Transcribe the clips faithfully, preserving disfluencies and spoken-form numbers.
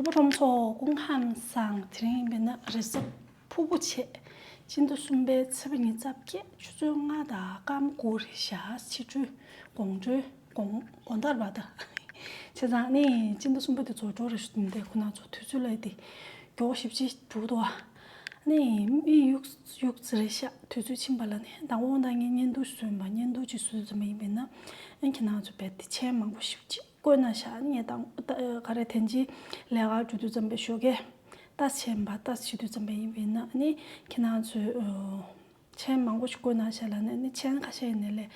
ཕོ་བྲང་ཚོགས་སྐུ་ཁམས་བཟང་། དེ་རིང་ཡིན་པས་ན་རེས་གཟའ་ཕུར་བུ་བྱས། སྤྱི་ཟླ་གསུམ་པའི་ཚེས་པ་ཉི་ཤུ་རྩ་བརྒྱད། ཆུ་ཚོད་ལྔ་དང་སྐར་མ་དགུ་རེད་ཤག་ཕྱི་དྲོའི་དགོང་དྲོའི་དགོང་དགོང་དག་རེད་པ་ད། བྱས་ཙང་ནི་སྤྱི་ཟླ་གསུམ་པ་དེ་རྫོགས་འགྲོ་རེད་ཞུ་འདི་ཁོ་ན་ཚོ་དུས་ཚོད་ལ་དེ་མགྱོགས་ཞེ་པོ་ཅིག་འགྲོ་འདུག་ཨ་ནི་མི་ཡུག་ཡུག་ཙི་རེད་ཤག་དུས་ཚོད་ཕྱིན་པ་ལ་ནི་དང་པོ་དང་ངས་བརྙན་ཐུང་བཟོས་པ། བརྙན་ཐུང་ཅིག་བཟོས་ཙམ་པ་ཡིན་པས་ན་ཨ་ཁྱེད་རང་ཚོ་རྦད་དེ་མཆན་མང་པོ་ཞེ་པོ་ཅིག་བཀོད་གནང་ཤག་ཨ་ནི་ངས་དང་ད་ག་རེ་དེ་འདྲའི་ལས་ཀ་འགྲོ་དུས་ཙམ་པའི་ཞོགས་ཀས་ལྟ་བྱས་པ་ལྟ་བྱེད་དུས་ཙམ་པ་ཡིན་པས་ན་ཨ་ནི་ཁྱེད་རང་ཚོས་མཆན་མང་པོ་ཞིག་བཀོད་གནང་ཤག་ལ་ནི་ཨ་ནི་མཆན་ཁ་ཤས་ཡིན་ནའི་ལས་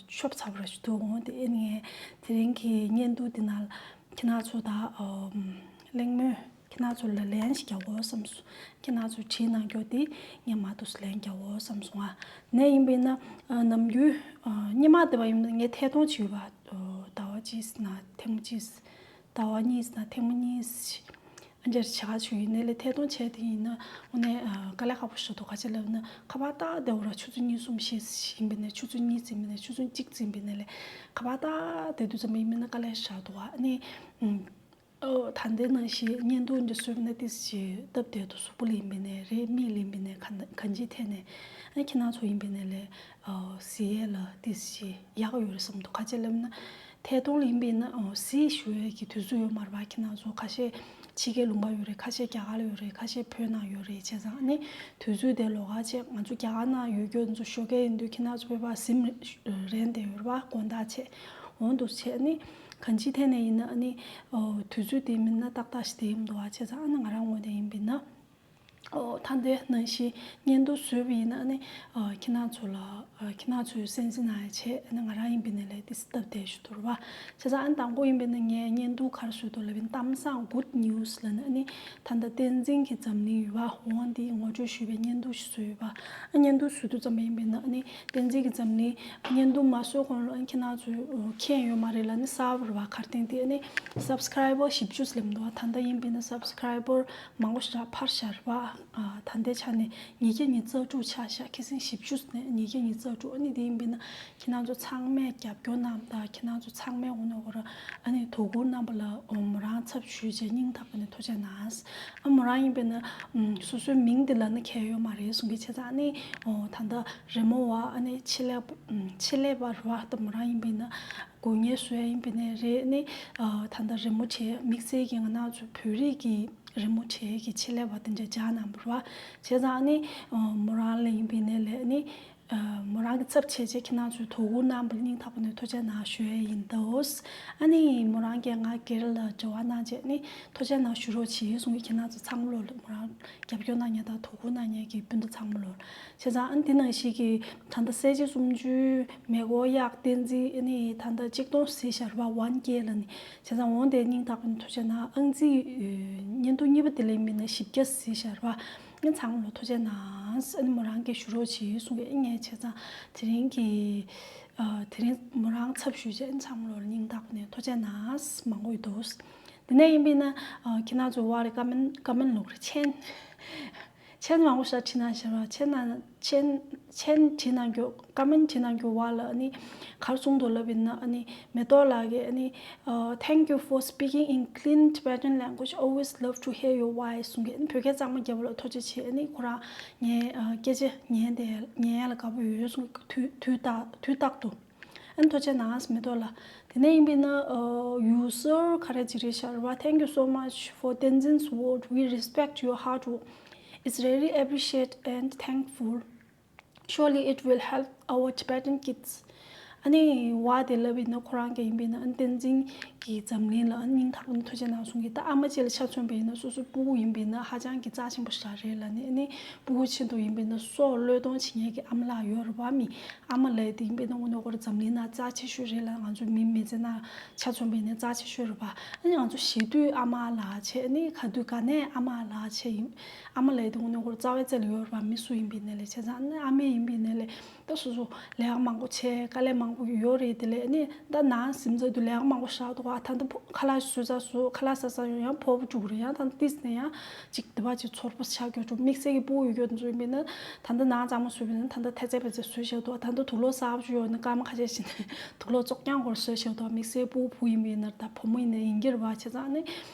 ཤོབ་ཚ་པོ་ར་ཞིག་འདུག་འོང་དེ་ཨ་ནི་ངས་དེ་རིང་གི་བརྙན་ཐུང་འདི་ནང་ཁྱེད་རང་ཚོ་ད་གླེང་མོལ་ཁྱེད་རང་ཚོ་ལ་ལན་ཞིག་རྒྱག་དགོས་བསམ་སོང་། ཁྱེད་རང་ཚོ་བྲིས་གནང་རྒྱུ་དེ་ངས་མ་ཐུག་ལན་རྒྱག་དགོས་བསམ་སོང་ཨ། ནས་ཡིན་པས་ན་ནམ་རྒྱུན་སྔོན་མ་དེ་བ་ཡིན་ན་ངས་ཐད་གཏོང་བྱས་པ་ཟླ་བ་གཅིག་ན་ཐེངས་མ་གཅིག་ཟླ་བ་གཉིས་ན་ཐེངས་མ་གཉིས། ཨ་འདྲ་བྱ་ཞུ་ཡིན་ནའི་ལས་ཐད་གཏོང་བྱས་དེ་ཡིན་ན་དངོས་གནས་དཀའ་ལས་ཁག་པོ་ཞིག་འདུག་ག་ཅི་ལབ་ན་ཁ་པར་བཏགས་བསྡད་འོ་ར་ཆུ་ཚོད་གཉིས་གསུམ་ཞིག་ཡིན་པས་ནས་ཆུ་ཚོད་གཉིས་ཙམ་ཡིན་ནས་ཆུ་ཚོད་གཅིག་ཙམ་ཡིན་པས་ནས་ལས་ཁ་པར་བཏགས་བསྡད་དུས་ཙམ་པ་ཡིན་པས་ན་དཀའ་ལས་ཞིག་འདུག་ཨ་ནི། ཨོ། ད་ལྟའི་ནང་བཞིན་བརྙན་ཐུང་འདི་བཟོས་པ་ན་ཏིས་ཞེས་སྟབས་བདེ་འདུག་གཟུགས་པོ་ལ་ཡིན་པས་ནས་རེད། མིག་ལ་ཡིན་པས་ནས་གང་གང་ཅིའི་ཐད་ནས་ཨ་ཁྱེད་རང་ཚོ་ཡིན་པས་ནས་ལས་ཨོ་གཟིགས་ཡས་ལ་ཏིས་ཞེས་ཡག་ཡོད་རེད་བསམ་འདུག་ག་ཅི་ལབ་ན་ཐད་གཏོང་ལ་ཡིན་པས་ན་ཨོ་གཟིགས་ཞུ་ཡས་ཀྱི་དུས་ཚོད་ཡོད་མ་རེད་པ། ཁྱེད་རང་ཚོ་ཁ་ཤས་ཕྱི་རྒྱལ་ལུང་པ་ཡོད་རེད། ཁ་ཤས་རྒྱ་གར་ལ་ཡོད་རེད། ཁ་ཤས་བོད་ནང་ཡོད་རེད། བྱས་ཙང་ཨ་ནི་དུས་ཚོད་དེ་ལོགས་ཀ་བྱས་ང་ཚོ་རྒྱ་གར་ནང་ཡོད་རྒྱུ་ཚོ་ཞོགས་ཀས་ཡིན་དུས་ཁྱེད་རང་ཚོ་བོད་པ་གཟིམ་རན་དེ་ཡོད་རེད་པ། དགོང་དག་བྱས་འོང་འདུག་བྱས་ཨ་ནི། གང་ཅིའི་ཐད་ནས་ཡིན་ན་ཨ་ནི། ཨོ། དུས་ཚོད་དེ་མིན་ན་ཏག་ཏག་ཞིག་དེ་ཡིན་འདུག་བ། བྱས་ཙང་ཨ་ནི་ང་རང་ངོས་ནས་ཡིན་པས་ན། ཨོ། ད་འདི་ནང་བཞིན་བརྙན་ཐུང་བཟོས་པ་ཡིན་ན་ཨ་ནི། ཨ། ཁྱེད་རང་ཚོ་ལ། ཨ། ཁྱེད་རང་ཚོས་གསན་གཟིགས་གནང་ཡ་བྱས་ཨ་ནི་ང་རང་ཡིན་པས་ན་ལས་དེ་སྟབས་བདེ་ཞིག་འདུག་བ། བྱས་ཙང་ཨ་ནི་དང་པོ་ཡིན་པས་ན་ངས་བརྙན་ཐུང་ག་རེ་བཟོས་འདུག་ལབ་པ་ཡིན་ན་གཏམ་བཟང་good news ལབ་ནས་ཨ་ནི། ད་ལྟ་བསྟན་འཛིན་གྱི་འཛམ་གླིང་ཡོད་པ་འོང་འདི་ངོ་སྤྲོད་ཞུས་པའི་བརྙན་ཐུང་ཞིག་བཟོས་ཡོད་པ། ཨ། བརྙན་ཐུང་བཟོས་དུས་ཙམ་པ་ཡིན་པས་ན་ཨ་ནི་བསྟན་འཛིན་གྱི་འཛམ་གླིང་བརྙན་ཐུང་མ་བཟོས་གོང་ལ་ཨ་ཁྱེད་རང་ཚོས་མཁྱེན་ཡོད་མ་རེད་ལབ་ནི་གསར་པ་རེད་པ། ག་རེ་བརྟེན་ཏེ་ཨ་ནི་སབ་སི་ཀ་རའི་བར་བཞི་བཅུ་ལེམ་འདུག་ད་ལྟ་ཡིན་པས་ན་སབ་སི་ཀ་རའི་བར་མང་པོ་ཞིག་འཕར་ཤར་བ། ཨ། ད་ལྟའི་ཆ་ནས་ཉིས་བརྒྱ་ཉི་ཤུ་རྩ་དྲུག་ཆགས་ཤག་ཁ་སང་བཞི་བཅུ་ནས་ཉིས་བརྒྱ་ཉི་ཤུ་རྩ་དྲུག་ཨ་ནི་དེ་ཡིན་པས་ན། ཁྱེད་རང་ཚོ་ཚང་མས་རྒྱབ་སྐྱོར་གནང་དང་ཁྱེད་རང་ཚོ་ཚང་མས་འོ་ནོ་གོ་ར་ཨ་ནི་དོ་ཁུར་གནང་པ་ལ་ཨོ་མོ་རང་ཚབ་ཞུས་བྱས་སྙིང་ཐག་པ་ནས་ཐུགས་རྗེ་གནང་། ཨ་མོ་རང་ཡིན་པས་ན་ཨུམ་སོ་སོའི་མིང་དེ་ལབ་ན་ཁྱད་ཡོད་མ་རེད་གསུང་གི་བྱས་ཙང་ཨ་ནི་ཨོ་ད་ལྟ་རི་མོ་བ་ཨ་ནི་ཆེད་ལས་པ་ཨུམ་ཆེད་ལས་པ་རུ་བ་ད་མོ་རང་ཡིན་པས་ན་དགོས་ངེས་བཟོ་ཡ་ཡིན་པས་ན་རེད། ཨ་ནི་ཨ་ད་ལྟ་རི་མོ་བྲིས་དམིགས་བསལ་གྱི་ང་རང་ཚོ་བོད་རིགས་ཀྱི་རི་མོ་བྲིས་ཀྱི་ཆེད་ལས་པ་དེ་འདྲ་སྦྱངས་གནང་བ་རུ་བ་བྱས་ཙང་ཨ་ནི་ཨོ་མོ་རང་ལ་ཡིན་པས་ན་ལས་ཨ་ནི། མོ་རང་གི་ཚབ་བྱས་རྗེས་ཁྱེད་རང་ཚོས་དོ་ཁུར་གནང་བར་སྙིང་ཐག་པ་ནས་ཐུགས་རྗེ་གནང་ཞུ་ཡས་ཡིན་ཏོ། ཨ་ནི་མོ་རང་གིས་ང་སྒེར་ལ་འབྲེལ་བ་གནང་རྗེས་ནི་ཐུགས་རྗེ་གནང་ཞུ་རོགས་གྱིས་གསུང་གི་ཁྱེད་རང་ཚོ་ཚང་མ་ལོ་ལ་མོ་རང་རྒྱབ་སྐྱོར་གནང་མཁན་དང་དོ་ཁུར་གནང་མཁན་གྱི་སྤུན་ཟླ་ཚང་མ་ལོ་ལ། བྱས་ཙང་ཨ་ནི་དེ་ནང་བཞིན་གྱི་ད་ལྟ་གསལ་བྱེད་སུམ་ཅུའི་མེ་འཁོར་གཡག་བསྟན་འཛིན་ཨ་ནི་ད་ལྟ་གཅིག་སྟོང་གཟིགས་ཤར་བ་ཝན་ཀེ་ལ་ནི་བྱས་ཙང་འོང་དེ་སྙིང་ཐག་པ་ནས་ཐུགས་རྗེ་གནང་། ཨང་རྩིས་བརྙན་ཐུང་གཉིས་པ་དེ་ལ་ཡིན་པས་ན་བཞི་བརྒྱ་གཟིགས་ཤར་བ། ཨ་ནི་ཚང་མ་ལ་ཐུགས་རྗེ་གནང་། ཨ་ནི་མོ་རང་གིས་ཞུ་རོགས་བྱེད་གསུང་གི་ཨ་ངས་བྱས་ཙང་དེ་རིང་གི་ཨ་དེ་རིང་མོ་རང་ཚབ་ཞུས་བྱས་ཨ་ནི་ཚང་མ་ལ་སྙིང་ཐག་པ་ནས་ཐུགས་རྗེ་གནང་མང་པོ་ཡོད་འདུག་དེ་ནས་ཡིན་པས་ན་ཨ་ཁྱེད་རང་ཚོ་བར་ཀ་མེན་ཀ་མེན་ལོག་རེ་མཆན་མཆན་མང་པོ་ཞིག་བྲིས་གནང་ཤག་བ། མཆན་ནང་མཆན་མཆན་བྲིས་གནང་རྒྱུ་ཀ་མེན་བྲིས་གནང་རྒྱུ་བ་ལ་ཨ་ནི་ག་རེ་གསུངས་འདུག་ལབ་ཡིན་ན་ཨ་ནི་མེ་ཏོག་ལགས་ཀྱིས་ཨ་ནི། Uh, thank you for speaking in clean Tibetan language. Always love to hear your voice. གསུང་གི་བོད་སྐད་གཙང་མ་རྒྱབ་ལ་ཐུགས་རྗེ་ཆེ། ཨ་ནི་ཁོ་རང་ངའི་སྐད་ཆ་ཉན་དེ་ཉན་ཡ་ལ་དགའ་པོ་ཡོད་གསུང་གི་དུས་དུས་རྟག་དུས་རྟག་ཏུ། ཨ་ནི་ཐུགས་རྗེ་གནང་མེ་ཏོག་ལགས། དེ་ནས་ཡིན་པས་ན་ཨ་ཡུ་སར་ག་རེ་ཅི་རེད་ཤག་རེད་བ། Thank you so much for Tenzin's word. We respect your hard work. It's really appreciate and thankful. Surely it will help our Tibetan kids. ཨ་ནི་བ་དེ་ལབ་ཡིན་ན་ཁོ་རང་གི་ཡིན་པས་ན་ཨ་ནི་བསྟན་འཛིན་གྱི་འཛམ་གླིང་ལ་ཨ་ནི་སྙིང་ཐག་པ་ནས་ཐུགས་རྗེ་གནང་གསུང་གི། ད་ཨ་མ་གཅིག་ལ་ཆ་མཚོན་པ་ཡིན་ན་སོ་སོའི་སྤུ་གུ་ཡིན་པས་ན་ཧ་ཅང་གི་རྩ་ཆེན་པོ་ཞིག་རེད་ལ་ནི། ཨ་ནི་སྤུ་གུ་ཆེད་དུ་ཡིན་པས་ན་སྲོག་བློས་གཏོང་བྱེད་མཁན་གྱི་ཨ་མ་ལགས་ཡོད་རེད་བ། མི་ཨ་མ་ལགས་དེ་ཡིན་པས་ན་དངོས་གནས་ཁོ་རང་འཛམ་གླིང་ནང་རྩ་ཆེ་ཤོས་རེད་ལ། ང་ཚོ་མི་མི་ཚེ་ནང་ཆ་མཚོན་པ་ཡིན་ན་རྩ་ཆེ་ཤོས་རེད་བ། ཨ་ནི་ང་ཚོ་གཞིས་སྡོད་ཨ་མ་ལགས་བྱས་ཨ་ནི་ག་དུས་ག་ནས་ཨ་མ་ལགས་བྱས་ཡིན། ཨ་མ་ལགས་དེ་དངོས་གནས་ཁོ་རང་རྩ་བའི་རྩེ་ལ་ཡོད་རེད་བ། མི་སུ་ཡིན་པའི་ནས་ལས་བྱས་ཙང་ཨ་ནི་ཨ་མ་ཡིན་པའི་ནས་ལས་ད་སོ་སོ་ལས་ཀ་མང་པོ་བྱས་དཀའ་ལས་མང་པོ་ཡོད་རེད། དེ་ལས་ཨ་ནི་ད་ནང་སིམ་ཚ་དུས་ལས་ཀ་མང་པོ་བཞག་འདུག་ག་ད་ལྟ་ཕོ་ཁ་ལག་བཟོས་ཚར་སོང་། ཁ་ལག་ཟ་ས་ཡོང་ཡང་ཕོ་བོ་བཅུག་རེད། ཡང་ད་ལྟ་ཏིས་ནས་ཡང་ཅིག་དེ་བ་ཅིག་ཚོར་པོ་ཆགས་རྒྱུ་ཅུ་དམིགས་བསལ་གྱི་སྤུ་གུ་ཡོད་རྒྱུ་ཚོ་ཡིན་པས་ན་ད་ལྟ་ནང་གཙང་མ་བཟོས་པས་ན་ད་ལྟ་ཐལ་རྩེད་པ་ཚོ་བཟོས་བཞག་འདུག་ད་ལྟ་དུག་ལོག་གསར་པ་ཅིག་ཡོད་ན་སྐར་མ་ཁ་ཤས་ཤིག་ནས་དུག་ལོག་བཙོག་རྐྱང་སྐོར་བཟོས་བཞག་འདུག་དམིགས་བསལ་སྤུ་གུ་བུ་ཡིན་པས་ན་ད་བུ་མོ་ཡིན་ན་ཡིན་གྱི་རེད་བ། བྱས་ཙང་ཨ་ནི།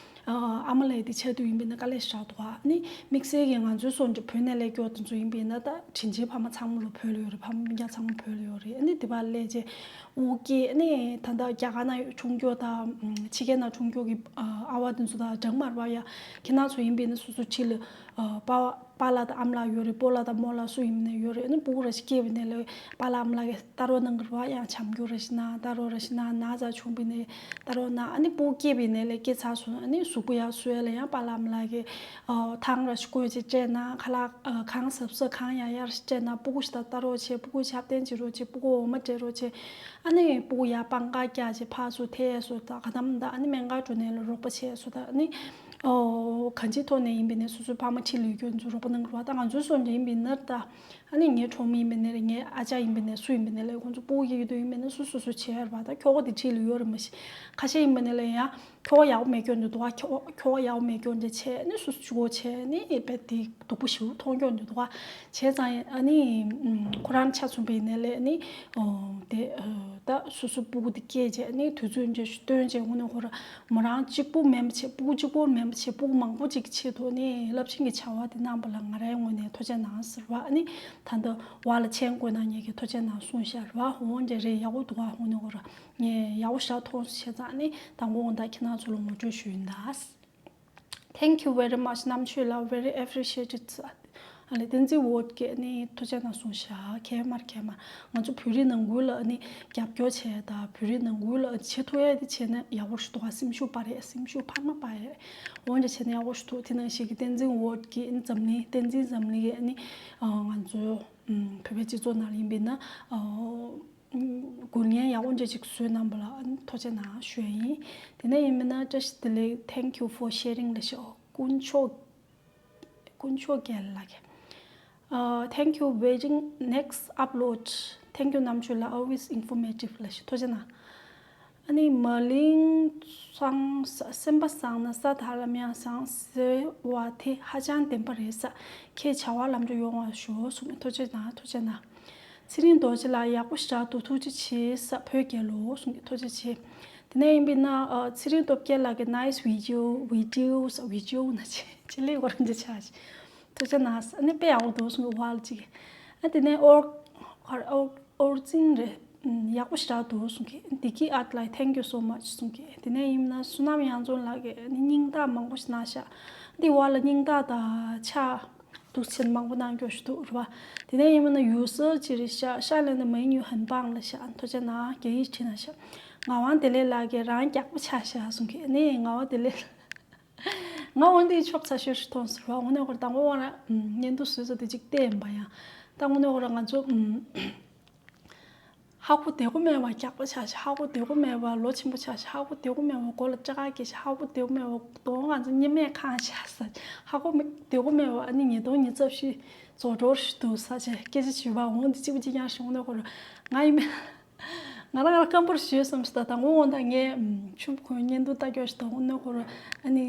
ཨ་མ་ལགས་དེ་ཆགས་དུས་ཡིན་པས་ན་དཀའ་ལས་ཞེ་དྲག་འདུག་ཨ་ནི་དམིགས་བསལ་གྱི་ང་ཚོའི་སོ་བོད་ནས་སླེབས་མཁན་དེ་ཚོ་ཡིན་པས་ན། ད་དྲིན་ཆེན་ཕ་མ་ཚང་མ་ལོ་བོད་ལ་ཡོད་རེད། ཕ་མ་སྤུན་ཀྱག་ཚང་མ་བོད་ལ་ཡོད་རེད། ཨ་ནི་དེ་བར་སླེབས་རྗེས་དབུགས་སྐྱེས། ཨ་ནི་ད་ལྟ་རྒྱ་གར་ནང་ཆུང་སྐྱོ་དང་ཕྱི་རྒྱལ་ནང་ཆུང་སྐྱོ་གི་ཨ་བ་དེ་ཚོ་དང་འདྲ་མ་རེད་པ། ཡ་ཁྱེད་རང་ཚོ་ཡིན་པས་ན་སོ་སོ་ཁྲིད་ལ་ཨ་པ་པཱ་ལགས་དང་ཨ་མ་ལགས་ཡོད་རེད། སྤོ་ལགས་དང་རྨོ་ལགས་སུ་ཡིན་ནའི་ཡོད་རེད། ཨ་ནི་སྤུ་གུ་རེ་ཞིག་སྐྱེས་པའི་ནས་ལས་པཱ་ལགས་ཨ་མ་ལགས་ཀྱིས་ལྟ་རོགས་གནང་གི་རེད་པ། ཡང་འཆམ་རྒྱུ་རེ་ཞིག་གནང་། ལྟ་རོགས་རེ་ཞིག་གནང་། ན་ཚ་བྱུང་བའི་ནས་ལྟ་རོགས་གནང་། ཨ་ནི་སྤུ་གུ་སྐྱེས་པའི་ནས་ལས་སྐྱེས་ཚར་སོང་། ཨ་ནི་གཟུགས་པོ་ཡག་བཟོ་ཡ་ལ་ཡང་པཱ་ལགས་ཨ་མ་ལགས་ཀྱིས་ཨ་ཐང་རེ་ཞིག་བསྐོལ་བྱས་སྤྲད་གནང་། ཁ་ལག་ཨ་གང་གཟབ་གཟབ་གང་ཡག་ཡག་རེ་ཞིག་སྤྲད་གནང་། སྤུ་གུ་ཞིག་དང་ལྟ་རོགས་བྱས། སྤུ་གུ་ཆབ་གདན་བྱེད་རོགས་བྱས། སྤུ་གུ་འོ་མ་སྤྲད་རོགས་བྱས། ཨ་ནི་སྤུ་གུ་ཡར་སྤང་ཁ་རྒྱག་བྱས་ཕར་ཚུར་ཐལ་སོ་དང་ག་དམ་དང་། ཨ་ནི་སྨན་ཁང་འགྲོ་ནས་ལ་རོགས་པ་བྱས་སོ་དང་། ཨ་ནི་ཨོ་གང་ཅིའི་ཐོག་ནས་ཡིན་པས་ནས་སོ་སོའི་ཕ་མ་ཁྲིད་ལས་སྐྱོན་ཚོ་རོགས་པ་གནང་གི་རེད་པ། ད་ང་ཚོའི་སོ་འདྲ་ཡིན་པས་ན། ད་ཨ་ནི་ངའི་གྲོགས་མོ་ཡིན་པས་ནས་ལས། ངའི་ཨ་ཅག་ཡིན་པས་ནས་སུ་ཡིན་པས་ནས་ལས། ཁོང་ཚོ་སྤུ་གུ་སྐྱེ་གི་དུས་ཡིན་པས་ནས་སོ་སོ་སོ་བྱས་རེད་པ། ད་ཁྱོ་ག་དེ་ཁྲིད་ལ་ཡོད་རེད་མ་གཞི། ཁ་ཤས་ཡིན་པས་ནས་ལས་ཡང་ཁྱོ་ག་ཡག་པོ་མེད་སྐྱོན་དེ་འདུག་ག་ཁྱོ་ཁྱོ་ག་ཡག་པོ་མེད་སྐྱོན་དེ་བྱས་ནས་སོ་སོ་གཅིག་པོ་བྱས་ནས་དཔེ་དེ་སྡུག་པོ་ཞེ་པོ་མཐོང་སྐྱོན་དེ་འདུག་ག་བྱས་ཙང་ཨ་ནི་ཁོ་རང་ཆ་མཚུངས་པའི་ནས་ལས་ནི་དེ་ད་སོ་སོ་སྤུ་གུ་དེ་སྐྱེས་རྗེས་ནི་དུས་ཚོད་འདྲ་ཞིག་བཏོན་རྗེས་དངོས་གནས་ཁོ་རང་མོ་རང་གཅིག་པུ་མིན་པ་བྱས། སྤུ་གུ་གཅིག་པོ་མིན་པ་བྱས། སྤུ་གུ་མང་པོ་ཅིག་གི་ཆེད་དུ་ནི་རླབས་ཆེན་གྱི་བྱ་བ་དེ་གནང་པ་ལ་ང་རའི་ངོས་ནས་ཐུགས་རྗེ་གནང་ཟེར་བ། ཨ་ནི་ད་ལྟ་བ་ལ་མཆན་བཀོད་གནང་མཁན་གྱིས་ཐུགས་རྗེ་གནང་གསུངས་ཤག་རེད་པ། འོ་འདྲ་རེད། ཡག་པོ་འདུག་ག་དངོས་གནས་ཁོ་རང་ངས་ཡག་པོ་ཞེ་དྲག་མཐོང་སོང་། བྱས་ཙང་ནི་དང་པོ་དགོང་དག་ཁྱེད་རང་ཚོ་ལ་ངོ་སྤྲོད་ཞུས་ཡིན་ད། Thank you very much རྣམ་དཔྱོད་ལགས། Very appreciated ཨ་ལས། བསྟན་འཛིན་ཝརལྡ་གིས་ནི་ཐུགས་རྗེ་གནང་གསུངས་ཤག་ག་མར་ག་མར། ང་ཚོ་བོད་རིགས་ནང་ཁུལ་ལ་ནི་རྒྱབ་སྐྱོར་བྱས་དང་། བོད་རིགས་ནང་ཁུལ་ལ་བྱེད་ཐུབ་ཡ་དེ་བྱས་ན་ཡག་པོ་ཞིག་འདུག་ག་སེམས་ཤུགས་སྤར་ཡ། སེམས་ཤུགས་འཕར་མ་སྤར་ཡ། འོ་འདྲ་བྱས་ན་ཡག་པོ་ཞིག་འདུག་དེ་ནང་བཞིན་གྱི་བསྟན་འཛིན་ཝརལྡ་གིས་ནི་འཛམ་གླིང་། བསྟན་འཛིན་འཛམ་གླིང་གིས་ནི་ང་ཚོ་བོད་པའི་སྤྱི་ཚོགས་ནང་ཡིན་པས་ན་ཨ། ཨུམ། སྐུ་ངལ་ཡག་པོ་འདྲ་ཅིག་བཟོས་གནང་བ་ལ་ཐུགས་རྗེ་གནང་ཞུ་ཡ་ཡིན། དེ་ནས་ཡིན་མིན་ན་བཀྲ་ཤིས་བདེ་ལེགས། Thank you for sharing ལ་ཤོག་དཀོན་མཆོག་དཀོན་མཆོག་རྒྱལ་ལགས། ཨ། Thank you, waiting next upload. Thank you རྣམ་དཔྱོད་ལགས། Always informative ལ་ཤོག་ཐུགས་རྗེ་གནང་། ཨ་ནི་མ་གླེང་སང་ས། སེམས་པ་བཟང་ན་ས་དང་ལམ་ཡང་བཟང་ཟེར་བ་དེ་ཧ་ཅང་བདེན་པ་རེད་ས། ཁྱེད་བྱ་བ་ལམ་འགྲོ་ཡོང་བ་ཤོག་གསུངས། ཐུགས་རྗེ་གནང་། ཐུགས་རྗེ་གནང་། ཚེ་རིང་རྡོ་རྗེ་ལགས། ཡག་པོ་ཞེ་དྲག་འདུག་ཐུགས་རྗེ་ཆེ་ས། བོད་རྒྱལ་ལོ་གསུངས་ཀྱི། ཐུགས་རྗེ་ཆེ། དེ་ནས་ཡིན་པས་ན་ཨ། ཚེ་རིང་སྟོབས་རྒྱལ་ལགས་ཀྱིས་nice video, video ས། video ན་ཆེ་ཆེ་ལེགས་པར་འདི་ཆགས་ཤིག་ཐུགས་རྗེ་གནང་ས། ཨ་ནི་དཔེ་ཡག་པོ་འདུག་གསུངས་ཀྱི། ཝལ་ཅིག་ཨ། དེ་ནས་ཨོར་ཨོར་ཨོར་ཨོར་ཙིང་རེད། ཡག་པོ་ཞེ་དྲག་འདུག་གསུངས་ཀྱི། བདེ་སྐྱིད་ཨརཊ་ལགས། Thank you so much གསུངས་ཀྱི། དེ་ནས་ཡིན་ན་བསོད་ནམས་དབྱངས་འཛོམས་ལགས་ཀྱིས་ནི་སྙིང་སྟག་མང་པོ་ཞིག་གནང་ཤག་འདི་བ་ལ་སྙིང་སྟག་དང་ཕྱག་འདུག་ཆེན་མང་པོ་གནང་སྐྱོ་ཞིག་འདུག་རེད་པ། དེ་ནས་ཡིན་ན་ཡུ་སི་ཅི་རེད་ཤག་ཤག་ལས་ནི་མ་ཡིན་ཡུ་ཧན་པང་ལ་ཤག་ཐུགས་རྗེ་གནང་། རྒྱ་ཡིག་བྲིས་གནང་ཤག་ངག་དབང་བདེ་ལེགས་ལགས་ཀྱིས་རང་རྒྱག་པ་ཆགས་ཤག་གསུངས་ཀྱི། ནི་ངག་དབང་བདེ་ལེགས་ང་འོན་ཏེ་ཕྱོགས་ཚ་ཤོས་ཤིག་མཐོང་ཟེར་བ། དངོས་གནས་ཁོ་རང་དང་པོ་བ་ལ་བརྙན་ཐུང་བཟོས་ས་དེ་གཅིག་བལྟས་ཡིན་པ་ཡང་། ད་དངོས་གནས་ཁོ་རང་ང་ཚོ་ཧ་གོ་བདེ་པོ་མེད་པ་རྒྱགས་པ་ཆགས་ཤག་ཧ་གོ་བདེ་པོ་མེད་པ་ལོ་ཆེན་པོ་ཆགས་ཤག་ཧ་གོ་བདེ་པོ་མེད་པ་མགོ་ལ་སྐྲ་དཀར་སྐྱེས་ཤག་ཧ་གོ་བདེ་པོ་མེད་པ་གདོང་ང་ཚོ་ཉི་མས་ཁེངས་ཤག་ས། ཧ་གོ་མེད་བདེ་པོ་མེད་པ་ཨ་ནི་ཉིས་སྟོང་ཉི་ཤུ་རྩ་བཞི་རྫོགས་འགྲོ་ཞིག་འདུག་ས་བྱས་སྐད་ཆ་ཞུས་པ་འོང་། འདི་གཅིག་པུ་གཅིག་རྐྱང་ཞིག་འོང་ན་ཁོ་རང་ང་ཡིན་མིན། ང་རང་ང་རང་སྐམ་པོར་ཞུས་སམ་ཞིག་ད་ད་ངོ་འོང་ད་ངས་ཆུ་བོ་ཁོང་བརྙན་ཐུང་ལྟ་སྐྱོར་ཞིག་ད་འོང་ན་ཁོ་རང་ཨ་ནི་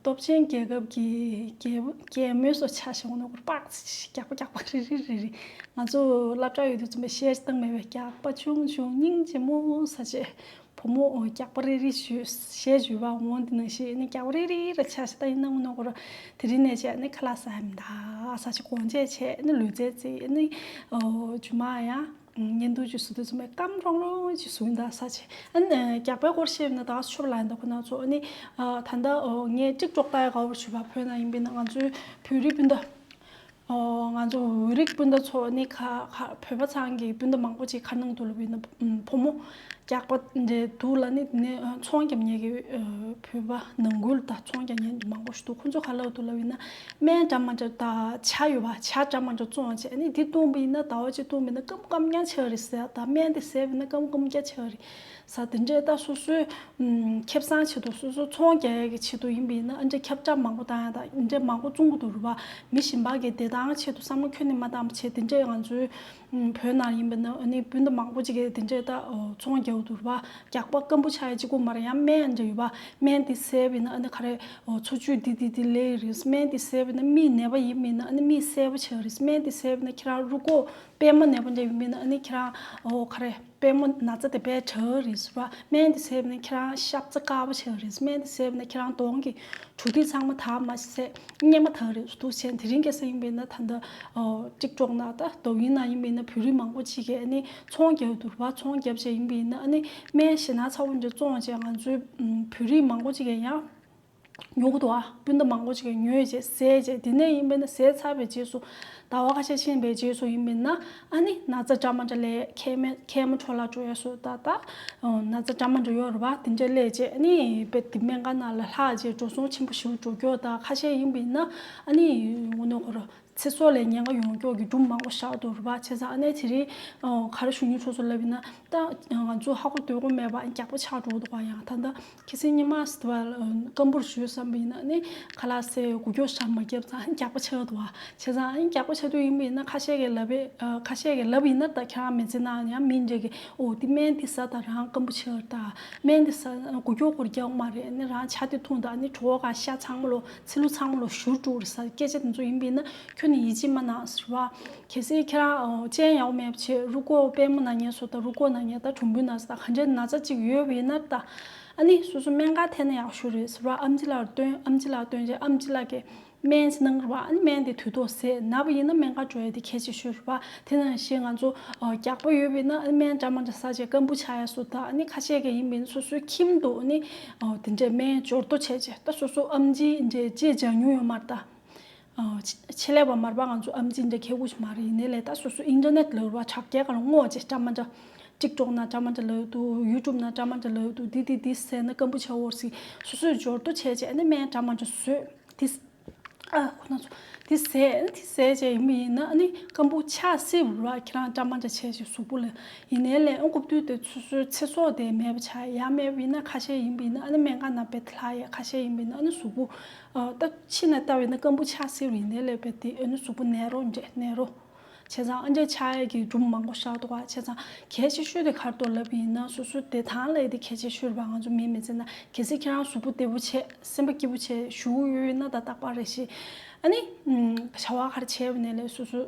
སྟོབས་ཆེན་རྒྱལ་ཁབ་ཀྱི་རྒྱལ་རྒྱལ་མོའི་སོ་ཆ་ཞིག་འོང་ན་ཁོ་རང་པགས་ཅིག་རྒྱགས་པ་རྒྱགས་པ་རེ་རེ་རེ་རེ། ང་ཚོ་སློབ་གྲྭ་ཡོད་དུས་ཙམ་པ་བཤད་སྟངས་མེད་པའི་རྒྱགས་པ་ཆུང་ཆུང་སྙིང་རྗེ་མོ་ས་བྱས། བུ་མོ་རྒྱགས་པ་རེ་རེ་ཞུས་བཤད་ཞུས་པ་འོང་། དེ་ནང་བཞིན་ནི་རྒྱགས་པ་རེ་རེ་ར་ཆ་ཞིག་ད་ཡིན་ན་འོང་ན་ཁོ་རང་དེ་རིང་ནས་བྱས་ནི་ཁ་ལག་ཟ་ཡ་མི་འདུག་ས་བྱས་དགོང་ཆས་བྱས་ནི་ལུས་རྩལ་རྩེད་ནི་རྒྱུ་མ་ཡང་། བརྙན་ཐུང་ཅིག་བཟོ་དུས་ཙམ་པ་སྐམ་རོང་རོང་ཅིག་བཟོ་ཡིན་ད་ས་བྱས། ཨ་ནི་རྒྱགས་པའི་སྐོར་བཤད་ན་ད་ཆོབ་ལ་ཡིན་ད་ཁོ་ན་ཚོ་ཨ་ནི་ད་ལྟ་ངས་ཀྲིག་ཀྲོག་ལྟ་ཡ་དགའ་བོར་ཞུས་པ། བོད་ནང་ཡིན་པས་ན་ང་ཚོའི་བོད་རིགས་སྤུན་ཟླ་ང་ཚོ་བོད་རིགས་སྤུན་ཟླ་ཚོ་ཨ་ནི་ཁ་ཁ་བོད་པ་ཚང་གི་སྤུན་ཟླ་མང་པོ་ཅིག་ཁ་ནང་དུ་ལ་བས་ན་བུ་མོ་རྒྱགས་པ་འདྲ་འདུག་ལ་ནི་དེ་ནས་ཚོང་རྒྱག་མཁན་གྱི་བོད་པ་ནང་ཁུལ་ད་ཚོང་རྒྱག་མཁན་མང་པོ་ཞིག་འདུག་ཁོ་ཚོ་ཁ་ལག་དུ་ལ་བས་ན་སྨན་འདྲ་མ་འདྲ་ད་ཇ་ཡོད་པ་ཇ་འདྲ་མ་འདྲ་བཙོང་བྱས་ཨ་ནི་དེ་བཏུང་བས་ན་ཟླ་བ་གཅིག་བཏུང་བས་ན་སྐམ་སྐམ་རྐྱང་ཆགས་རེད་ཟེར། ད་སྨན་དེ་ཟས་བས་ན་སྐམ་སྐམ་རྐྱང་ཆགས་རེད་ཟེར། དེ་འདྲས་ད་སོ་སོའི་ཁེ་བཟང་ཆེད་དུ་སོ་སོ་ཚོང་རྒྱག་ཡག་གི་ཆེད་དུ་ཡིན་པས་ན་ཨ་འདྲས་ཁྱབ་བསྒྲགས་མང་པོ་བཏང་ཡ་ད་འདྲས་མང་པོ་བཙོང་གི་འདུག་རེད་པ། མི་གཞན་པ་གི་བདེ་ཐང་ཆེད་དུ་བསམ་བློ་ཁྱོན་ནས་མ་བཏང་བ་བྱས་དེ་འདྲས་ང་ཚོའི་བོད་ནང་ཡིན་པས་ན་ཨ་ནི་སྤུན་ཟླ་མང་པོ་ཅིག་གིས་དེ་འདྲས་ད་ཚོང་རྒྱག་གི་འདུག་རེད་པ། རྒྱགས་པ་སྐམ་པོ་ཆགས་ཡ་གཅིག་པོ་མ་རེད། ཡང་སྨན་འདྲ་ཡོད་པ། སྨན་དེ་ཟས་པས་ན་ཨ་ནི་ག་རེ་འཚོ་བཅུད་འདི་འདི་འདི་ལེགས་རེད། སྨན་དེ་ཟས་པས་ན་མིག་ནད་པ་ཡིན་མིན་ན་ཨ་ནི་མིག་གསལ་པོ་ཆགས་རེད། སྨན་དེ་ཟས་པས་ན་ཁྱེད་རང་རུས་ཁོག་པད་མ་ནད་པ་འདྲ་ཡིན་མིན་ན་ཨ་ནི་ཁྱེད་རང་ཨོ་ག་རེ་ པུས་མོ་ན་ཚ་དེ་དཔེ་དྲག་རེད་ཟེར་བ། སྨན་དེ་བཟས་པ་ན་ཁྱེད་རང་ཤབ་ཚ་དཀར་པོ་ཆགས་རེད། སྨན་དེ་བཟས་པ་ན་ཁྱེད་རང་གདོང་གི་གྲུ་ཐིག་ཚང་མ་དག་མ་ཟད་གཉེར་མ་དག་རེད་འདུག་བྱས། དེ་རིང་ཁ་སང་ཡིན་པ་ཡིན་ན་ད་ལྟ་ཊིག་ཊོག་ནང་ད་དོ་ཡིན་ན་ཡིན་པ་ཡིན་ན་བོད་རིགས་མང་པོ་ཅིག་གིས་ཨ་ནི་ཚོང་རྒྱག་འདུག་རེད་པ། ཚོང་རྒྱབ་བྱས་ཡིན་པ་ཡིན་ན་ཨ་ནི་སྨན་ཞེད་སྣང་ཚ་པོ་འདྲ་བཙོང་བྱས་ང་ཚོའི་བོད་རིགས་མང་པོ་ཅིག་གིས་ཡང་ཉོ་གི་འདུག་ཨ། སྤུན་ཟླ་མང་པོ་ཅིག་གིས་ཉོས་བྱས་བཟས་བྱས། དེ་ནས་ཡིན་པ་ཡིན་ན་བཟས་ཚར་བའི་རྗེས་སུ་ཟླ་བ་ཁ་ཤས་ཕྱིན་པའི་རྗེས་སུ་ཡིན་པ་ཡིན་ན་ཨ་ནི་ན་ཚ་འདྲ་མི་འདྲ་སླེབས། མཁལ་མ་མཁལ་མ་འཕྲོ་བརླག་འགྲོ་ཡ་སོགས་ད་ད་ན་ཚ་འདྲ་མི་འདྲ་ཡོད་རེད་པ། དེ་འདྲ་སླེབས་བྱས་ཨ་ནི་དཔེ་དེ་སྨན་ཁང་ནང་ལ་ལྷག་བྱས་འགྲོ་སོང་ཆེན་པོ་ཞེ་པོ་འགྲོ་རྒྱུ། ད་ཁ་ཤས་ཡིན་པ་ཡིན་ན་ཨ་ནི་དངོས་གནས་ཁོ་རང་ཚེ་སྲོག་ལ་ཉེན་ཁ་ཡོང་རྒྱུ་གི་སྒྲུང་མང་པོ་བཞག་འདུག་རེད་པ། བྱས་ཙང་ཨ་ནི་དེ་རིང་ག་རེ་ཞུ་སྙིང་འདོད་སོང་ལབ་ཡིན་ན་ད་ང་ཚོ་ཧ་གོ་འདོད་གོ་མེད་པ་རྒྱགས་པ་ཆགས་འགྲོ་འདུག་པ། ཡང་ད་ལྟ་ཁ་སང་ཉི་མ་ཟེར་བ་སྐམ་པོར་ཞུས་བསམ་པ་ཡིན་ན་ནི་ཁ་ལག་ཟས་འགུལ་སྐྱོད་ཞེ་དྲག་མ་བརྒྱབ་ཙང་རྒྱགས་པ་ཆགས་འདུག་པ། བྱས་ཙང་རྒྱགས་པ་ཆགས་དུས་ཡིན་པ་ཡིན་ན་ཁ་ཤས་ཀྱིས་ལབ་པས། ཁ་ཤས་ཀྱིས་ལབ་པ་ཡིན་ན་ད་ཁྱེད་རང་མི་ཚེ་ནང་ཡང་མི་འདྲ་གི་ཨོ་དེ་སྨན་དེ་ཟ་ད་རང་སྐམ་པོ་ཆགས་ད། སྨན་དེ་ཟ་འགུལ་སྐྱོད་ཁོ་རང་རྒྱག་གི་མ་རེད། ནི་རང་ཇ་དེ་འཐུང་ད་ནི་གྲོད་ཁོག་ཤ་ཚང་མ་ལོ་ཚིལ་ལུ་ཚང་མ་ལོ་བཞུར་འགྲོ་རེད་ཟེར་སྐད་ཆ་དེ་ཚོ་ཡིན་པ་ཡིན་ན་ཁྱོད་ནི་ཡིད་ཆེས་མ་གནང་ཟེར་བ། གལ་སྲིད་ཁྱེད་རང་སྤྱན་ཡག་པོ་མེད་པ་བྱས་རུས་ཁོག་པུས་མོ་ན་མཁན་སོགས་དང་རུས་ཁོག་ན་མཁན་དང་གྲུམ་བུའི་ན་ཚ་དང་གང་འདྲའི་ན་ཚ་གཅིག་ཡོད་པ་ཡིན་ན་ད་ཨ་ནི་སོ་སོ་སྨན་ཁང་ཐད་ན་ཡག་ཤོས་རེད་ཟེར་བ། ཨམ་ཆི་ལགས་ལ་སྟོན། ཨམ་ཆི་ལགས་ལ་སྟོན་རྗེས་ཨམ་ཆི་ལགས་ཀྱིས་སྨན་ཅིག་གནང་རེད་བ། ཨ་ནི་སྨན་དེ་དུས་ཐོག་ཟས། ན་བ་ཡིན་ན་སྨན་ཁང་འགྲོ་ཡ་དེ་གལ་ཆེ་ཤོས་རེད་བ། དེ་ནང་བཞིན་ང་ཚོ་རྒྱགས་པ་ཡོད་པ་ཡིན་ན་ཨ་ནི་སྨན་འདྲ་མི་འདྲ་ཟ་བྱས་སྐམ་པོ་ཆགས་ཡ་སོགས་དང་། ཨ་ནི་ཁ་ཤས་ཀྱིས་ཡིན་པ་ཡིན་ན་སོ་སོའི་ཁྱིམ་དུ་ཨ་ནི་དེ་འདྲའི་སྨན་འབྱོར་ཐོ་བྱས་བྱས་ད་སོ་སོ་ཨམ་ཆི་འདྲའི་ཅེས་སྦྱང་མྱོང་ཡོད་མ་རེད་ད། ཨ། ཆེ་ཆེད་ལས་པ་མ་རེད་པ། ང་ཚོ་ཨམ་ཆི་འདྲ་མཁས་པོ་ཞིག་མ་རེད། ཡིན་ནའི་ལས་ད་སོ་སོ་ཨིན་ཊར་ནེཊ་ལབ་རེད་པ། དྲ་རྒྱའི་སྒང་ལ་བརྔོས་བྱས་འདྲ་མི་འདྲ། ཊིག་ཊོག་ནང་འདྲ་མི་འདྲ་ལབ་འདུག་ཡུ་ཊུབ་ནང་འདྲ་མི་འདྲ་ལབ་འདུག་འདི་འདི་འདི་ཟས་ན་སྐམ་པོ་ཆགས་འོ་ཟེར་སོ་སོས་འབྱོར་ཐོ་བྱས་བྱས་ཨ་ནི་སྨན་འདྲ་མི་འདྲ་བཟོས། འདི་ཨ་ཁོ་ན་ཚོ་འདི་ཟས། ཨ་ནི་འདི་ཟས་བྱས་ཡིན་པ་ཡིན་ན་ཨ་ནི་སྐམ་པོ་ཆགས་སྲིད་པ་རེད་པ། ཁྱེད་རང་འདྲ་མི་འདྲ་བྱས་བྱས་གཟུགས་པོ་ལ། ཡིན་ནའི་ལས་ཨ་སྐབས་དུས་དེ་སོ་སོའི་ཚེ་སྲོག་དེ་མེད་པ་ཆགས་ཡ། མེད་པ་ཡིན་ན་ཁ་ཤས་ཡིན་པ་ཡིན་ན་ཨ་ནི་སྨན་ཁང་ནང་རྦད་དེ་ལྷག་ཡ། ཁ་ཤས་ཡིན་པ་ཡིན་ན་ཨ་ནི་གཟུགས་པོ། ཨ། ད་ཕྱི་ནས་ལྟ་བ་ཡིན་ན་སྐམ་པོ་ཆགས་སྲིད་པ་ཡིན་ནའི་ལས་རྦད་དེ་ཨ་ནི་གཟུགས་པོ་ན་རོ་འདྲ་ན་རོ། བྱས་ཙང་ཨ་འདྲ་ཆགས་ཡ་གི་སྒྲུང་མང་པོ་བཞག་འདུག་ག་བྱས་ཙང་གལ་ཆེ་ཤོས་དེ་ག་རེ་འདུག་ལབ་པ་ཡིན་ན་སོ་སོའི་བདེ་ཐང་ལ་ཡ་དེ་གལ་ཆེ་ཤོས་རེད་པ། ང་ཚོ་མིའི་མི་ཚེ་ནང་གལ་སྲིད་ཁྱེད་རང་གཟུགས་པོ་བདེ་པོ་བྱས་སེམས་པ་སྐྱིད་པོ་བྱས་བཞུགས་ཡོད་ན་ད་རྟག་པར་རེ་ཞིག་ཨ་ནི་བྱ་བ་ག་རེ་བྱས་པ་ནའི་ལས་སོ་སོའི་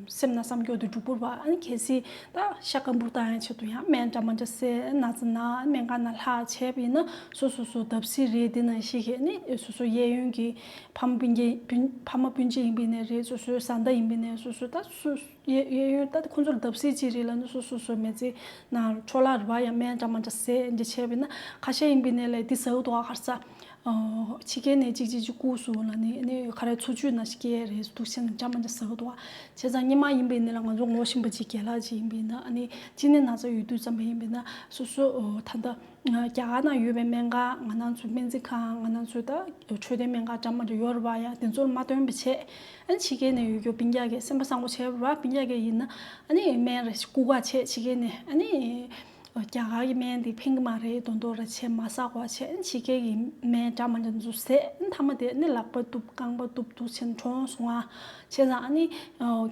སེམས་ནང་བསམ་སྐྱོ་དེ་འགྲུབ་པ་རེད་པ། ཨ་ནི་གལ་སྲིད་ད་ཤ་སྐམ་པོ་བཏང་ཡ་ཆེད་དུ་ཡང་སྨན་འདྲ་མི་འདྲ་ཟས། ན་ཚ་ན་སྨན་ཁང་ནང་ལྷག་བྱས་པ་ཡིན་ན་སོ་སོ་སོ་བརྡབ་གསིག་རེད། དེ་ནང་བཞིན་གྱི་ཨ་ནི་སོ་སོ་གཡས་གཡོན་གྱི་ཕ་མ་སྤུན་མཆེད་སྤུན་ཕ་མ་སྤུན་མཆེད་ཡིན་པ་ཡིན་ནའི་རེད། སོ་སོའི་བཟའ་ཟླ་ཡིན་པ་ཡིན་ནའི་སོ་སོ་ད་སུ་གཡས་གཡས་གཡོན་ད་ཁོང་ཚོ་ལ་བརྡབ་གསིག་ཅིག་རེད་ལབ་ན་སོ་སོ་སོ་མི་ཚེ་ནང་འཕྲོ་བརླག་རེད་པ། ཡང་སྨན་འདྲ་མི་འདྲ་ཟས་འདི་བྱས་པ་ཡིན་ན་ཁ་ཤས་ཡིན་པ་ཡིན་ནའི་ལས་འདི་ཟ་གི་འདུག་ག་ག་རེ་ཟ། ཕྱི་རྒྱལ་ནས་གཅིག་གཅིག་གཅིག་བསྐུར་སོང་ལབ་ནས་ཨ་ནི་ག་རེ་འཚོ་བཅུད་ནང་བཞིན་སྐྱེལ་ཡ་རེད་འདུག་བྱས་ནས་འདྲ་མི་འདྲ་ཟ་གི་འདུག་ག་བྱས་ཙང་སྔོན་མ་ཡིན་པ་ཡིན་ནའི་ལས་ང་ཚོ་ངོ་ཤེས་པ་ཅིག་རྒན་ལགས་ཅིག་ཡིན་པ་ཡིན་ན་ཨ་ནི་གཅིན་སྙི་ན་ཚ་ཡོད་དུས་ཙམ་པ་ཡིན་པ་ཡིན་ན་སོ་སོ་ད་ལྟ་རྒྱ་གར་ནང་ཡོད་པའི་སྨན་ཁང་ང་རང་ཚོའི་སྨན་རྩིས་ཁང་ང་རང་ཚོའི་ད་འཕྲོད་བསྟེན་སྨན་ཁང་འདྲ་མི་འདྲ་ཡོད་རེད་པ། ཡང་དེ་ཚོར་མ་སྟོན་པ་བྱས། ཨ་ནི་ཕྱི་རྒྱལ་ནས་ཡོད་རྒྱུ་སྤུན་ཀྱག་གིས་སེམས་པ་བཟང་པོ་བྱས་པ་རེད་པ། སྤུན་ཀྱག་གིས་ཡིན་ན་ཨ་ནི་སྨན་རེ་ཞིག་བསྐུར་ག་བྱས་ཕྱི་རྒྱལ་ནས། ཨ་ནི་རྒྱ་གར་གྱི་སྨན་འདི་ཕན་གྱི་མ་རེད་མདོག་མདོག་རེ་བྱས་མ་ཟ་གོ་བྱས། ཨ་ནི་ཕྱི་རྒྱལ་གྱི་སྨན་འདྲ་མི་འདྲ་འདི་ཚོ་ཟས། ཨ་ནི་མཐའ་མ་དེ་ཨ་ནི་ལག་པ་གཏུབ་རྐང་པ་གཏུབ་འདུག་བྱས་ནས་གྲོངས་སོང་ང་། བྱས་ཙང་ཨ་ནི་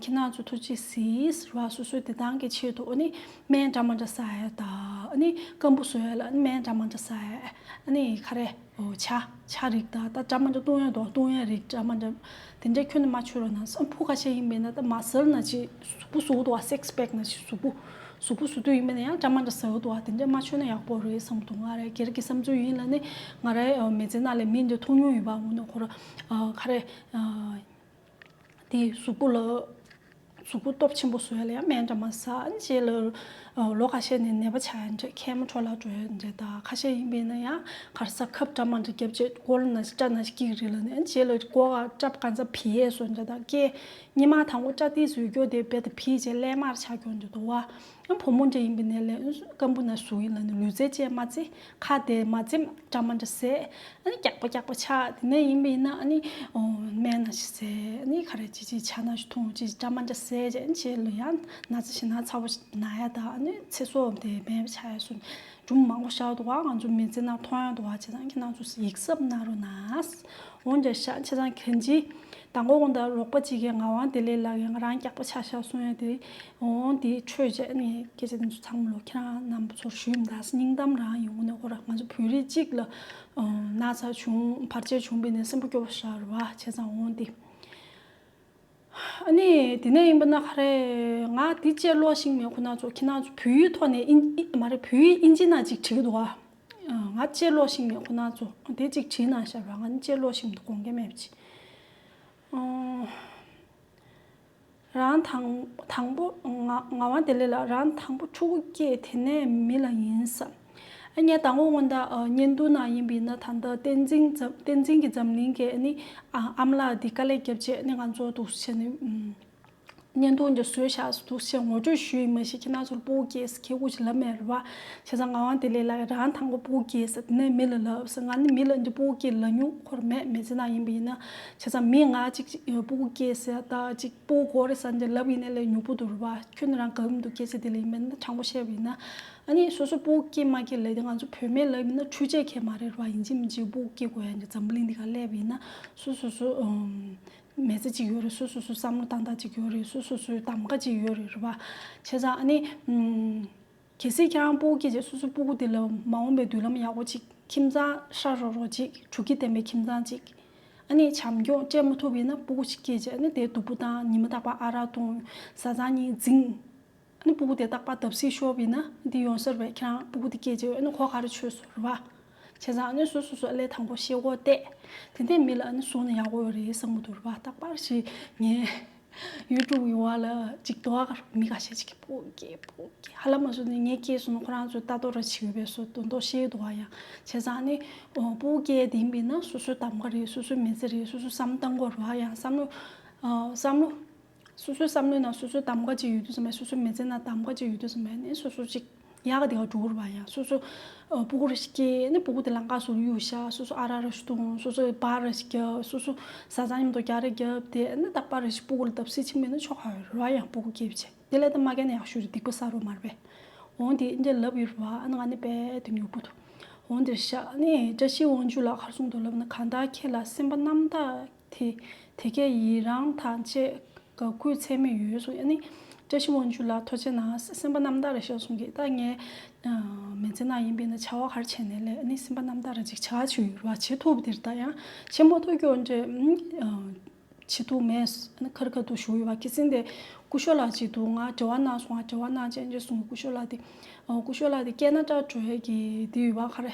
ཁྱེད་རང་ཚོ་ཐུགས་རྗེ་གཟིགས་ཟེར་བ། སོ་སོའི་བདེ་ཐང་གི་ཆེད་དུ་ཨ་ནི་སྨན་འདྲ་མི་འདྲ་ཟ་ཡ་དང་། ཨ་ནི་སྐམ་པོ་བཟོ་ཡ་ལ་ཨ་ནི་སྨན་འདྲ་མི་འདྲ་ཟ་ཡ། ཨ་ནི་ག་རེ། ཨོ། ཇ། ཇ་རིགས་དང་ད་འདྲ་མི་འདྲ་བཏུང་ཡ་འདུག་བཏུང་ཡ་རིགས་འདྲ་མི་འདྲ། དེ་འདྲ་ཁྱོན་ནས་མ་མཆོད་རོགས་གནང་། སམ་ཕུ་ཁ་ཤས་ཡིན་པས་ན་ད་མ་སལ་ན་ཅི་གཟུགས་པོ་གཟུགས་འདུག་བ། སིགས་པེག་ན་ཅི་གཟུགས་པོ། གཟུགས་པོ་བཟོ་དུས་ཡིན་པས་ན་ཡང་འདྲ་མི་འདྲ་ཟ་གི་འདུག་བ། དེ་འདྲ་མ་མཆོད་ན་ཡག་པོ་རེད་བསམ་འདུག་ང་རའི་སྒེར་གྱི་བསམ་ཚུལ་ཡིན་ལ་ནི་ང་རའི་མི་ཚེ་ནང་ལ་མི་འདྲ་མཐོང་མྱོང་ཡོད་པ། འོ་ན་ཁོ་ར་ག་རེ། དེ་གཟུགས་པོ་ལ། གཟུགས་པོ་སྟོབས་ཆེན་པོ་བཟོ་ཡ་ལ་ཡང་སྨན་འདྲ་མི་ཟ། ཨ་ནི་རྗེས་ལ་ལོ་ཁ་ཤས་ནས་ནད་པ་ཆགས་ཡ་འདྲ། མཁལ་མ་འཕྲོ་བརླག་འགྲོ་ཡ་འདྲ་དང་། ཁ་ཤས་ཡིན་པས་ན་ཡང་ག་རེ་ཟ། ཁབ་འདྲ་མི་འདྲ་བརྒྱབ་བྱས་མགོ་ལ་ན་ཚ་སྐྲག་ན་ཚ་སྐྱེ་གི་རེད་ལབ་ནས། ཨ་ནི་རྗེས་ལ་མགོ་ཁ་སྐྲག་གང་ཚ་བི་ཡས་སོགས་འདྲ་དང་སྐྱེ། སྔོན་མ་དང་པོ་སྐྲག་དུས་སུ་ཡོད་རྒྱུ་དེ་རྦད་དེ་བི་བྱས་ཀླད་དམར་ཆགས་རྒྱུ་འདྲ་འདུག་བ། ཨ་ནི་བུ་མོ་འདྲ་ཡིན་པས་ན་ལས་སྐམ་པོ་ན་ཟུག་ཡིན་ལབ་ནས་ལུས་རྩལ་བྱས་མ་བྱས། ཁ་བདེ་མ་བདེ་འདྲ་མི་འདྲ་ཟས། ཨ་ནི་སྐྱག་པ་སྐྱག་པ་ཆགས། དེ་ནས་ཡིན་པ་ཡིན་ན་ཨ་ནི་ཨོ་སྨན་ན་ཞིག་ཟས། ཨ་ནི་ག་རེ་ཅི་ཅི་ཇ་ན་ཞིག་འཐུང་། ཅི་ཅི་འདྲ་མི་འདྲ་ཟས་བྱས། ཨ་ནི་རྗེས་ལ་ཡང་ན་ཚ་ཞེད་སྣང་ཚ་པོ་ན་ཡ་དང་། ཨ་ནི་ཚེ་སྲོག་དེ་མེད་པ་ཆགས་ཡ་སོགས་སྒྲུང་མང་པོ་བཞག་འདུག་བ། ང་ཚོ་མི་ཚེ་ནང་མཐོང་ཡ་འདུག་བ། བྱས་ཙང་ཁྱེད་རང་ཚོ་ཡིག་གཟབ་གནང་རོགས་གནང་། འོ་འདྲ་ཤག་བྱས་ཙང་གང་ཅི་དང་པོ་གོང་དང་རོགས་པ་གཅིག་གིས་ངག་དབང་བདེ་ལེགས་ལགས་ཀྱིས་ང་རང་སྐྱག་པ་ཆགས་ཤག་གསུང་ཡ་དེ། འོ་དེ་འཕྲོས་བྱས་ནས་སྐད་ཆ་དེ་ཚོ་ཚང་མ་ལོ་ཁྱེད་རང་རྣམ་པ་ཚོར་ཞུས་མི་འདུག་སྙིང་གཏམ་རང་ཡིན། འོ་ནས་ཁོ་རང་ང་ཚོ་བོད་རིགས་གཅིག་ལ་ན་ཚ་བྱུང་བར་ཆད་བྱུང་བས་ནས་སེམས་པ་སྐྱོ་པོ་ཞིག་རེད་བ། བྱས་ཙང་འོ་དེ། ཨ་ནི་དེ་ནས་ཡིན་པ་ན་ག་རེ། ང་དེ་ཅེས་ཀློག་ཤེས་མེད། ཁོ་ན་ཚོ་ཁྱེད་རང་ཚོ་བོད་ཡིག་ཐོག་ནས་ཨིན་ཨི་མ་རེད། བོད་ཡིག་ཨིན་ཇི་ནང་ཅིག་བྲིས་ཀྱི་འདུག་ཨ། ང་ཅེས་ཀློག་ཤེས་མེད། ཁོ་ན་ཚོ་དེ་ཅིག་བྲིས་གནང་ཤག་ར། ང་ནི་ཅེས་ཀློག་ཤེས་མི་འདུག་དགོངས་འགལ་མེད་པ་ཅིག་ཨོ། རང་དང་དང་པོ་ང་ངག་དབང་བདེ་ལེགས་ལགས། རང་དང་པོ་ཕྲུ་གུ་སྐྱེས་དེ་ནས་མི་ལ་ཡིན་ས། ཨ་ངས་དང་པོ་སྔོན་ད་ཨ་བརྙན་ཐུང་ནང་ཡིན་པ་ཡིན་ན། ད་ལྟ་བསྟན་འཛིན་འཛམ་བསྟན་འཛིན་གྱི་འཛམ་གླིང་གི་ཨ་ནི་ཨ་ཨ་མ་ལགས་འདི་དཀའ་ལས་བརྒྱབ་བྱས་ཨ་ནི་ང་ཚོ་འདུག་བྱས་ནས་ཨུམ། བརྙན་ཐུང་འདི་བཟོས་བཞག་འདུག་བྱས་ངོ་སྤྲོད་ཞུས་ཡིན། མ་གཞི་ཁྱེད་རང་ཚོར་སྤུ་གུ་སྐྱེས་ཟེར་ཁྱེད་ཀུ་ཅི་ལབ་མེད་རེད་བ། བྱས་ཙང་ངག་དབང་བདེ་ལེགས་ལགས་རང་དང་པོ་སྤུ་གུ་སྐྱེས་ཟེར། དེ་ནས་མི་ལ་ལབ་ཟེར། ང་ནི་མི་ལ་འདི་སྤུ་གུ་སྐྱེས་ལབ་མྱོང་ཁོར་མེད། མི་ཚེ་ནང་ཡིན་པ་ཡིན་ན། བྱས་ཙང་མི་ང་གཅིག་ཅིག་སྤུ་གུ་སྐྱེས་ཟེར་ད་ཅིག་སྤུ་གུ་དགོས་རེད་ཟེར་འདི་ལབ་ཡིན་ནའི་ལས་ཉོབ་པོ་འདུག་རེད་བ། ཁྱོད་ནི་རང་དགའ་མི་འདུག་སྐྱེས་ཚེ་དེ་ལ་ཡིན་པ་ཡིན་ན། དྲང་པོ་བཤད་པ་ཡིན་ན། ཨ་ནི་སོ་སོ་སྤུ་གུ་སྐྱེས་མ་སྐྱེས་ལབ་དེ་ང་ཚོ་བུད་མེད་ལབ་ཡིན་ན་འཕྲུལ་ཆས་ཁྱད་མ་རེད་རེད་བ། ཡིན་གཅིག་མིན་གཅིག་སྤུ་གུ་སྐྱེ་དགོས་ཡ་འདི་འཛམ་བུ་གླིང་འདི་ག་སླེབས་པ་ཡིན་ན་སོ་སོ་སོ་ཨུམ། མི་ཚེ་གཅིག་ཡོད་རེད། སོ་སོ་སོ་བསམ་བློ་བཏང་སྟངས་གཅིག་ཡོད་རེད། སོ་སོ་སོའི་གདམ་ག་གཅིག་ཡོད་རེད་རེད་བ། བྱས་ཙང་ཨ་ནི། ཨུམ། གལ་སྲིད་ཁྱེད་རང་སྤུ་གུ་སྐྱེས་རྗེས་སོ་སོའི་སྤུ་གུ་དེ་ལ་མ་འོངས་པའི་མདུན་ལམ་ཡག་པོ་གཅིག་ཁྱིམ་ཚང་ཧྲ་རོ་རོ་གཅིག་འཕྲུལ་གྱི་ལྡན་པའི་ཁྱིམ་ཚང་གཅིག་ཨ་ནི་བྱམས་སྐྱོང་སྤྲད་མ་ཐུབ་པ་ཡིན་ན་སྤུ་གུ་གཅིག་སྐྱེས་རྗེས་ཨ་ནི་དེ་སྡུག་པོ་བཏང་། ཉི་མ་རྟག་པར་ཨ་རག་འཐུང་། བཟའ་ཚང་གཉིས་འཛིང་། ཨ་ནི་སྤུ་གུ་དེ་རྟག་པར་བརྡབ་གསིག་ཤོར་བ་ཡིན་ན་འདི་ཡོང་ས་རེད་པས། ཁྱེད་རང་སྤུ་གུ་དེ་སྐྱེས་རྗེས་ཨ་ནི་གོ་ག་རེ་ཆོད་སོང་རེད་བ། བྱས་ཙང་ཨ་ནི་སོ་སོ་སོ་ཨ་ལས་དང་པོ་ཤེས་སྒོ་གཏད། དེ་འདྲའི་མི་ལ་ཨ་ནི་བཟུང་ན་ཡག་པོ་ཡོད་རེད་བསམ་གྱི་འདུག་རེད་བ། རྟག་པར་ཞིག་ངས་ཡུ་ཊུབ་ཡི་བ་ལ་ཅིག་དོ་ཨ་མི་ཁ་ཤས་ཅིག་གིས་སྤུ་གུ་སྐྱེས་སྤུ་གུ་སྐྱེས་ཧ་ལམ་མ་བཟོ་ནས་ངས་སྐྱེས་སོང་ན་ཁོ་རང་ཚོས་ལྟ་རྟོག་ར་བྱེད་ཀྱི་ཡོད་པའི་བཟོ་དོན་དོ་ཤེས་འདུག་བ། ཡང་བྱས་ཙང་ཨ་ནི་སྤུ་གུ་སྐྱེས་དེ་ཡིན་པ་ཡིན་ན་སོ་སོའི་གདམ་ག་རེད། སོ་སོའི་མི་ཚེ་རེད། སོ་སོའི་བསམ་བཏང་དགོས་རེད་བ། ཡང་བསམ་བློ་བསམ་བློ། སོ་སོའི་བསམ་བློའི་ནང་སོ་སོའི་གདམ་ག་ཅིག་ཡོད་དུས་ཙམ་པ། སོ་སོའི་མི་ཚེ་ནང་གདམ་ག་ཅིག་ཡོད་དུས་ཙམ་པ་ནི་སོ་སོ་ཅིག་ཡག་ག་དེ་ག་འགྲོ་གི་རེད་བ། ཡང་སོ་སོ་ཨ་སྤུ་གུ་རེ་ཞིག་སྐྱེས་ནི་སྤུ་གུ་དེ་ལམ་ཁ་ཟུར་གཡུག་བཞག་སོ་སོ་ཨ་རག་རེ་ཞིག་འཐུང་། སོ་སོ་བར་རེ་ཞིག་རྒྱབ། སོ་སོ་བཟའ་ཚང་མཉམ་དུ་རྒྱག་རེ་རྒྱབ། དེ་ནི་རྟག་པར་རེ་ཞིག་སྤུ་གུ་ལ་བརྡབ་གསིག་ཕྱིན་པ་ཡིན་ན་ཆོག་ག་ཡོད་རེད་བ། ཡང་སྤུ་གུ་སྐྱེས་པ་བྱས་དེ་ལས་ད་མ་སྐྱེས་ན་ཡག་ཤོས་རེད། སྡིག་པ་བསགས་རོགས་མ་རེད་པས། འོང་དེ་འདྲ་ལབ་ཡོད་རེད་བ། ཨ་ནི་ང་ནི་རྦད་དེ་ཉོབ་པོ་འདུག་འོང་དེར་བཞག་ནི་བཀྲ་ཤིས་དབང་ཕྱུག་ལགས་ག་རེ་གསུངས་འདུག་ལབ་ན། གང་ལྟར་ཁྱེད་ལ་སེམས་པ་རྣམ་དག་དེ་དེ་གའི་ཡི་རང་དང་བཅས་དགའ་གུས་ཚད་མེད་ཡོད་གསུངས། ཨ་ནི་བཀྲ་ཤིས་དབང་ཕྱུག་ལགས་ཐུགས་རྗེ་གནང་། སེམས་པ་རྣམ་དག་རེད་ཤག་གསུང་གི། ད་ངས་ཨ་མི་ཚེ་ནང་ཡིན་པ་ཡིན་ན་བྱ་བ་ག་རེ་བྱས་ནའི་ལས་ཨ་ནི་སེམས་པ་རྣམ་དག་རེ་ཅིག་བྱ་བྱེད་ཡོད་རེད་བ། བྱེད་ཐུབ་དེ་རེད། ད་ཡང་བྱེད་མ་ཐུབ་ཀྱི་འོ་འདྲ་ཨ་བྱེད་ཐུབ་མེད། ཨ་ནི་ཁ་རི་ཁ་ཐུག་ཞུ་ཡོད་བ། ཁ་སང་དེ་སྐུ་ཞབས་ལགས་ཅིག་འདུག་ང་འབྲེལ་བ་གནང་སོང་། ང་འབྲེལ་བ་གནང་བྱས་འདྲ་གསུང་གི། སྐུ་ཞབས་ལགས་དེ་ཨ་སྐུ་ཞབས་ལགས་དེ་ཀེ་ན་ཌ་འགྲོ་ཡས་ཀྱི་དེ་ཡོད་བ། ག་རེ།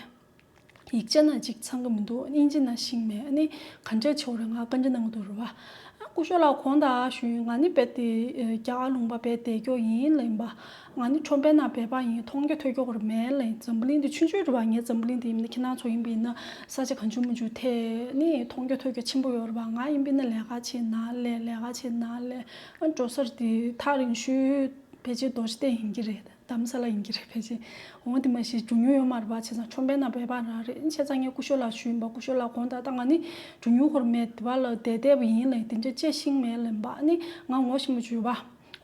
ཡིག་ཆ་ནང་ཅིག་ཚང་གི་མི་འདུག་ཨིན་ཇི་ནང་ཤེས་མེད། ཨ་ནི་ག་འདྲས་བྱེད་དགོས་རེད། ང་བཀའ་འདྲི་གནང་གི་འདུག་རེད་བ། ཨ་སྐུ་ཞབས་ལགས་གོང་དུ་ཞུས་ཡིན། ང་ནི་རྦད་དེ་རྒྱ་གར་ལུང་པ་རྦད་དེ་སྐྱོ་ཡིན་ལབ་ཡིན་པ། ང་ནི་ཁྲོམ་པའི་ནང་སྦལ་པ་ཡིན། མཐོང་རྒྱ་ཐོས་རྒྱ་ཁོ་རང་མེད་ལབ་ཡིན། འཛམ་བུ་གླིང་འདི་ཆུང་ཆུང་རེད་བ། ངའི་འཛམ་བུ་གླིང་འདི་ཡིན་ན་ཁྱེད་རང་ཚོ་ཡིན་པ་ཡིན་ན་ས་ཆ་གང་བྱུང་མང་བྱུང་ཐད་ནི་མཐོང་རྒྱ་ཐོས་རྒྱ་ཆེན་པོ་ཡོད་རེད་བ། ང་ཡིན་པ་ཡིན་ན་ལས་ཀ་བྱེད་ན་ལས་ལས་ཀ་བྱེད་ན་ལས་ཨ་འགྲོ་སར་དེ་ཐག་རིང་ཤོས་ཕལ་ཆེར་རྡོ་རྗེ་གདན་ཡིན་གྱི་རེད། རྡ་རམ་ས་ལ་ཡིན་གྱི་རེད། ཕལ་ཆེར་འོང་དེ་མ་གཞི་འགྲོ་མྱོང་ཡོད་མ་རེད་པ། བྱས་ཙང་ཁྲོམ་པའི་ནང་སྦལ་པ་རང་རེད། བྱས་ཙང་ངས་སྐུ་ཞབས་ལགས་ཞུས་ཡིན་པ། སྐུ་ཞབས་ལགས་གོང་དུ་ད་ང་ནི་འགྲོ་མྱོང་ཁོ་རང་མེད། དེ་བ་ལ་བསྡད་བསྡད་པ་ཡིན་ལབ་ཡིན། དེ་འདྲ་བྱས་ཤེས་མེད་ལབ་ཡིན་པ། ཨ་ནི་ང་ངོ་ཤེས་པ་ཅིག་ཡོད་པ།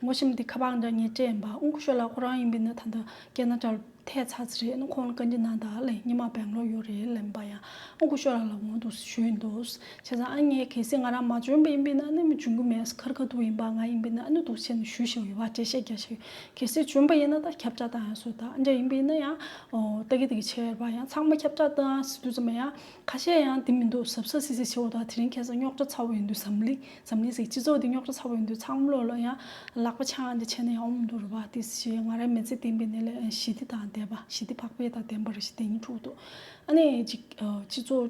ངོ་ཤེས་པ་དེ་ཁ་པར་འདྲ་ངས་སྤྲད་ཡིན་པ། ཨང་སྐུ་ཞབས་ལགས་ཁོ་རང་ཡིན་པ་ཡིན་ན་ད་ལྟ་ཀེ་ན་ཌར་ཐད་ཚར་ཚར་རེད། ཨ་ནི་ཁོང་ལ་བཀའ་འདྲི་གནང་དང་ལབ་ཡིན། སྔོན་མ་སྦེང་ལོར་ཡོད་རེད་ལབ་ཡིན་པ། ཡང་ཨང་སྐུ་ཞབས་ལགས་ལ་འོང་འདུག་ཞུས་ཡིན་འདུག་བྱས་ཙང་ཨ་ངས་གལ་སྲིད་ང་རང་མ་འཇོན་པ་ཡིན་པ་ཡིན་ན་ཨ་ནི་མི་འཇོན་གི་མེད། ཁ་རི་ཁ་ཐུག་ཡིན་པ། ང་ཡིན་པ་ཡིན་ན་ཨ་ནི་འདུག་བྱས་ནས་ཞུ་བཞག་ཡོད་པ། འགྲེལ་བཤད་རྒྱག་བཞག་ཡོད། གལ་སྲིད་འཇོན་པ་ཡིན་ན་ད་ཁྱབ་བསྒྲགས་བཏང་ཡག་བཟོ། ད་ཨ་འདྲ་ཡིན་པ་ཡིན་ན་ཡང་ཨོ་ལྟ་གི་ལྟ་གི་བྱས་ཡོད་པ། ཡང་ཚང་མ་ཁྱབ་བསྒྲགས་བཏང་ཟེར་དུས་ཙམ་པ་ཡང་ཁ་ཤས་ཡང་དེ་མི་འདུག་གཟབ་གཟབ་སིག་སིག་བྱེད་འོ། ད་དེ་རིང་ཁ་སང་རྙོག་དྲ་ཚ་པོ་ཡིན་དུས་འཛམ་གླིང་འཛམ་གླིང་ཟེར་སྤྱི་ཚོགས་འདི་རྙོག་དྲ་ཚ་པོ་ཡིན་དུས་ཚང་མ་ལོག་ལ་ཡང་ལག་པ་འཆང་འདི་བྱས་ནས་ཡང་འོང་མི་འདུག་རེད་པ། དེ་ཞེས་ང་རའི་མི་ཚེ་བསྟན་པའི་ནས་ལས་ཞི་བདེ་དང་ལྡན་པ། ཞི་བདེ་བག་ཕེབས་དང་ལྡན་པ་རེ་ཞིག་བསྟན་ཡིན་འཁྲུག་འདུག་ཨ་ནི་ཅིག་སྤྱི་ཚོགས་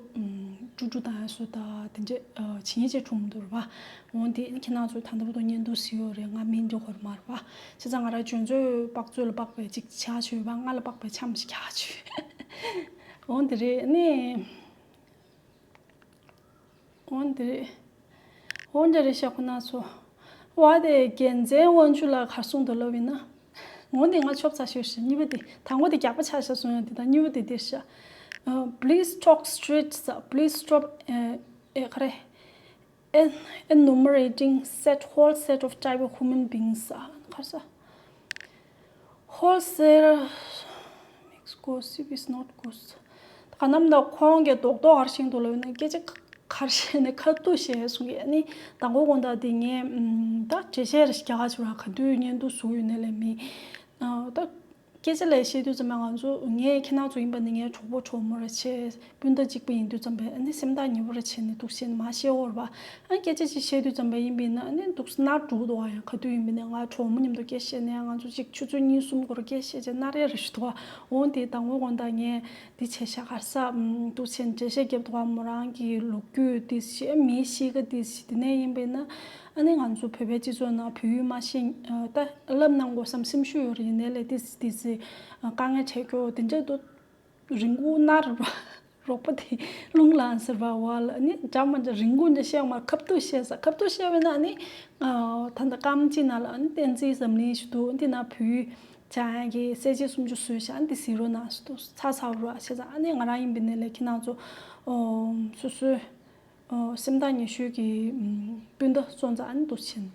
དཀྲུག་དཀྲུག་དང་སུ་དང་དེ་འདྲས་བྱེད་ཉེས་ཆེ་འཁྲུག་མི་འདུག་རེད་པ། འོང་དེ་ཁྱེད་རང་ཚོ་ད་ལྟ་བར་དུ་བརྙན་ཐུང་གཟིགས་ཡོད་རེད། ང་མིང་འདི་ཧོར་མ་རེད་པ། བྱས་ཙང་ང་རའི་འཇོན་ཚོད་དཔག་ཚོད་ལ་དཔག་པའི་ཅིག་བྱ་ཆོས་པ། ང་ལ་དཔག་པའི་འཆམ་ཞིག་རྒྱག་ཆོས། འོང་དེ་རེད་ནི། འོན་ཏེ་རེད། འོན་ཏེ་རེད་ཤག་ཁོ་ན་ཚོ། བ་དེ་རྒྱལ་མཚན་དབང་ཕྱུག་ལགས་གར་སོང་འདུག་ལབ་ཡིན་ན། འོན་ཏེ་ང་ཆོབ་ཚ་ཤོར་ཤག་གཉིས་པ་དེ་དང་པོ་དེ་རྒྱགས་པ་ཆགས་ཤག་སོང་ཡང་དེ་དང་གཉིས་པ་དེ་འདིར་ཤག Please talk straight, sir. Please stop, ཨེ་ཨེ་ག་རེ། En- enumerating set whole set of type of human beings. ག་རེ་ཟེར། Wholesale makes gossip is not gossip. ད་ག་ནམ་ད་ཁོང་གི་རྡོག་རྡོག་གར་ཤིང་དུ་ལོ་ནས་སྐད་ཆ་གར་ཤེས་ནས་ཁ་ཐུག་བཤད་སོང་གི། ཨ་ནི་དང་པོ་དགོང་དག་དེ་ངས་ད་འགྲེལ་བཤད་རེ་ཞིག་རྒྱག་ག་བྱུང་ར། ག་དུས་བརྙན་ཐུང་བཟོ་ཡོད་ནས་ལས་མི་ད་ སྐད་ཆ་ལ་བཤད་དུས་ཙམ་པ་ང་ཚོ་ངས་ཁྱེད་རང་ཚོ་ཡིན་པ་ནི་ངའི་གྲོགས་པོ་གྲོགས་མོ་ར་བྱས་སྤུན་ཟླ་གཅིག་པ་ཡིན་དུས་ཙམ་པ་ཨ་ནི་སེམས་ཐག་ཉེ་པོ་ར་བྱས་ནས་འདུག་བཤད་ནས་མ་བཤད་འོར་བ། ཨ་སྐད་ཆ་ཅིག་བཤད་དུས་ཙམ་པ་ཡིན་པས་ན་ཨ་ནི་འདུག་སེ་ནར་འགྲོ་གི་འདུག་བ། ཡང་ག་དུས་ཡིན་པས་ན་ང་གྲོགས་མོ་མཉམ་དུ་སྐད་བཤད་ནས་ང་ཚོ་ཅིག་ཆུ་ཚོད་གཉིས་གསུམ་འགོར་སྐད་བཤད་བྱས་ནར་ཡ་རེ་ཞུ་འདུག་བ། འོང་དེ་དང་པོ་དགོང་དག་ངས་འདི་བྱས་ཤག་ག་ས་འདུག་བྱས་ནས་འགྲེལ་བཤད་རྒྱབ་འདུག་བ། མོ་རང་གི་ལོ་རྒྱུས་དེ་བཤད་མིའི་གཤིས་ཀ་དེ་བཤད་དེ་ནས་ཡིན་པས་ན་ཨ་ནི་ང་ཚོ་བོད་པའི་སྤྱི་ཚོགས་ནང་བོད་ཡིག་མ་ཤེས་ད་བསླབ་གནང་དགོས་བསམ་སེམས་ཤུགས་ཡོད་རེད། ཡིན་ནའི་ལས་དེ་དེ་དཀའ་ངལ་འཕྲད་སྐྱོ་དེ་འདྲ་འདུག་རིང་པོ་ནར་རོགས་པ་དེ་རླུང་ལངས་ཟེར་བ་བ་ལ་ནི་འདྲ་མ་འདྲ་རིང་པོ་འདྲ་བཤད་མ། ཁ་ཐུག་བཤད་ས་ཁ་ཐུག་བཤད་པས་ན་ནི་ད་ལྟ་རྐང་གཅིག་ནང་ལ་ནི་བསྟན་འཛིན་འཛམ་གླིང་ཞིག་འདུག་འདི་ན་བོད་ཡིག་སྦྱང་ཡག་གི་གསལ་བྱེད་སུམ་ཅུ་བཟོས་ཤག་འདི་གཟིགས་རོགས་གནང་ཟེར་འདུག་ཚ་ཚ་རོགས་བྱས་ཙང་ཨ་ནི་ང་རང་ཡིན་པའི་ནི་ལས་ཁྱེད་རང་ཚོ་སོ་སོའི་སེམས་ཐག་ཉེ་ཤོས་ཀྱི་སྤུན་ཟླ་སོང་ཙང་ཨ་ནི་འདུག་ཕྱིན་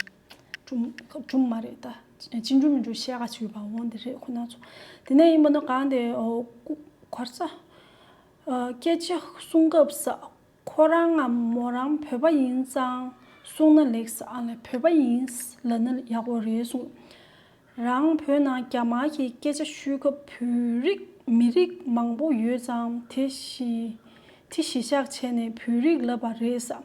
གྲུམ་གྲུམ་མ་རེད་ད། ཅི་འགྲུབ་མི་འགྲུབ་བཤད་ག་བྱུས་པ་འོང་འདི་རེད་ཁོ་ན་ཚོ། དེ་ནས་ཡིན་པ་ན་གང་དེ་གར་ས་སྐད་ཆ་གསུང་སྐབས་ས་ཁོ་རང་ངམ་མོ་རང་བོད་པ་ཡིན་ཙང་གསུང་ན་ལེགས་ས་ཨ་ལས་བོད་པ་ཡིན་ལབ་ན་ཡག་པོ་རེད་གསུངས། རང་བོད་ནང་རྒྱ་དམར་གྱི་སྐད་ཆ་ཤོད་སྐབས་བོད་རིགས་མི་རིགས་མང་པོ་ཡོད་ཙང་དེ་གཞི་དེ་གཞི་བཞག་བྱས་ནས་བོད་རིགས་ལབ་པ་རེད་ས།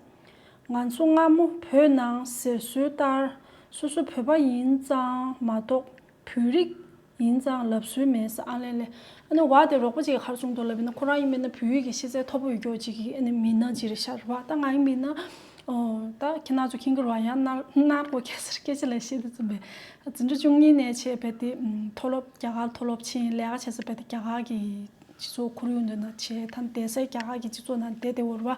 ང་ཚོ་སྔ་མོ་བོད་ནང་ཟེར་སྲོལ་ལྟར་སོ་སོ་བོད་པ་ཡིན་ཙང་མ་གཏོགས་བོད་རིགས་ཡིན་ཙང་ལབ་སྲོལ་མེད་ས་ཨ་ལེ་ལེ། ཨ་ནི་བ་དེ་རོགས་པ་ཅིག་གིས་ག་རེ་གསུངས་འདུག་ལབ་ཡིན་ན་ཁོ་རང་ཡིན་མིན་ན་བོད་ཡིག་གི་ཤེས་ཚད་མཐོ་པོ་ཡོད་མཁན་ཅིག་གི་ཨ་ནི་མི་སྣ་ཅིག་རེད་ཤག་རེད་བ། ད་ང་ཡིན་མིན་ན་ཨོ་ད་ཁྱེད་རང་ཚོ་མཁྱེན་གྱི་རེད་བ། ཡང་ནར་ནར་གོ་ཁ་སར་སྐད་ཆ་ལ་བཤད་དུས་ཙམ་པས་འཛིན་གྲྭ་བཅུ་གཉིས་ནས་བྱས་བས་དེ་མཐོ་སློབ་རྒྱ་གར་མཐོ་སློབ་ཕྱིན་ལས་ཀ་བྱས་ས་བས་དེ་རྒྱ་གར་གྱི་སྤྱི་ཚོགས་ཁོར་ཡུག་འདི་ན་བྱས་ད་བསྡད་སའི་རྒྱ་གར་གྱི་སྤྱི་ཚོགས་ནང་བསྡད་བསྡད་འོ་རེད་བ།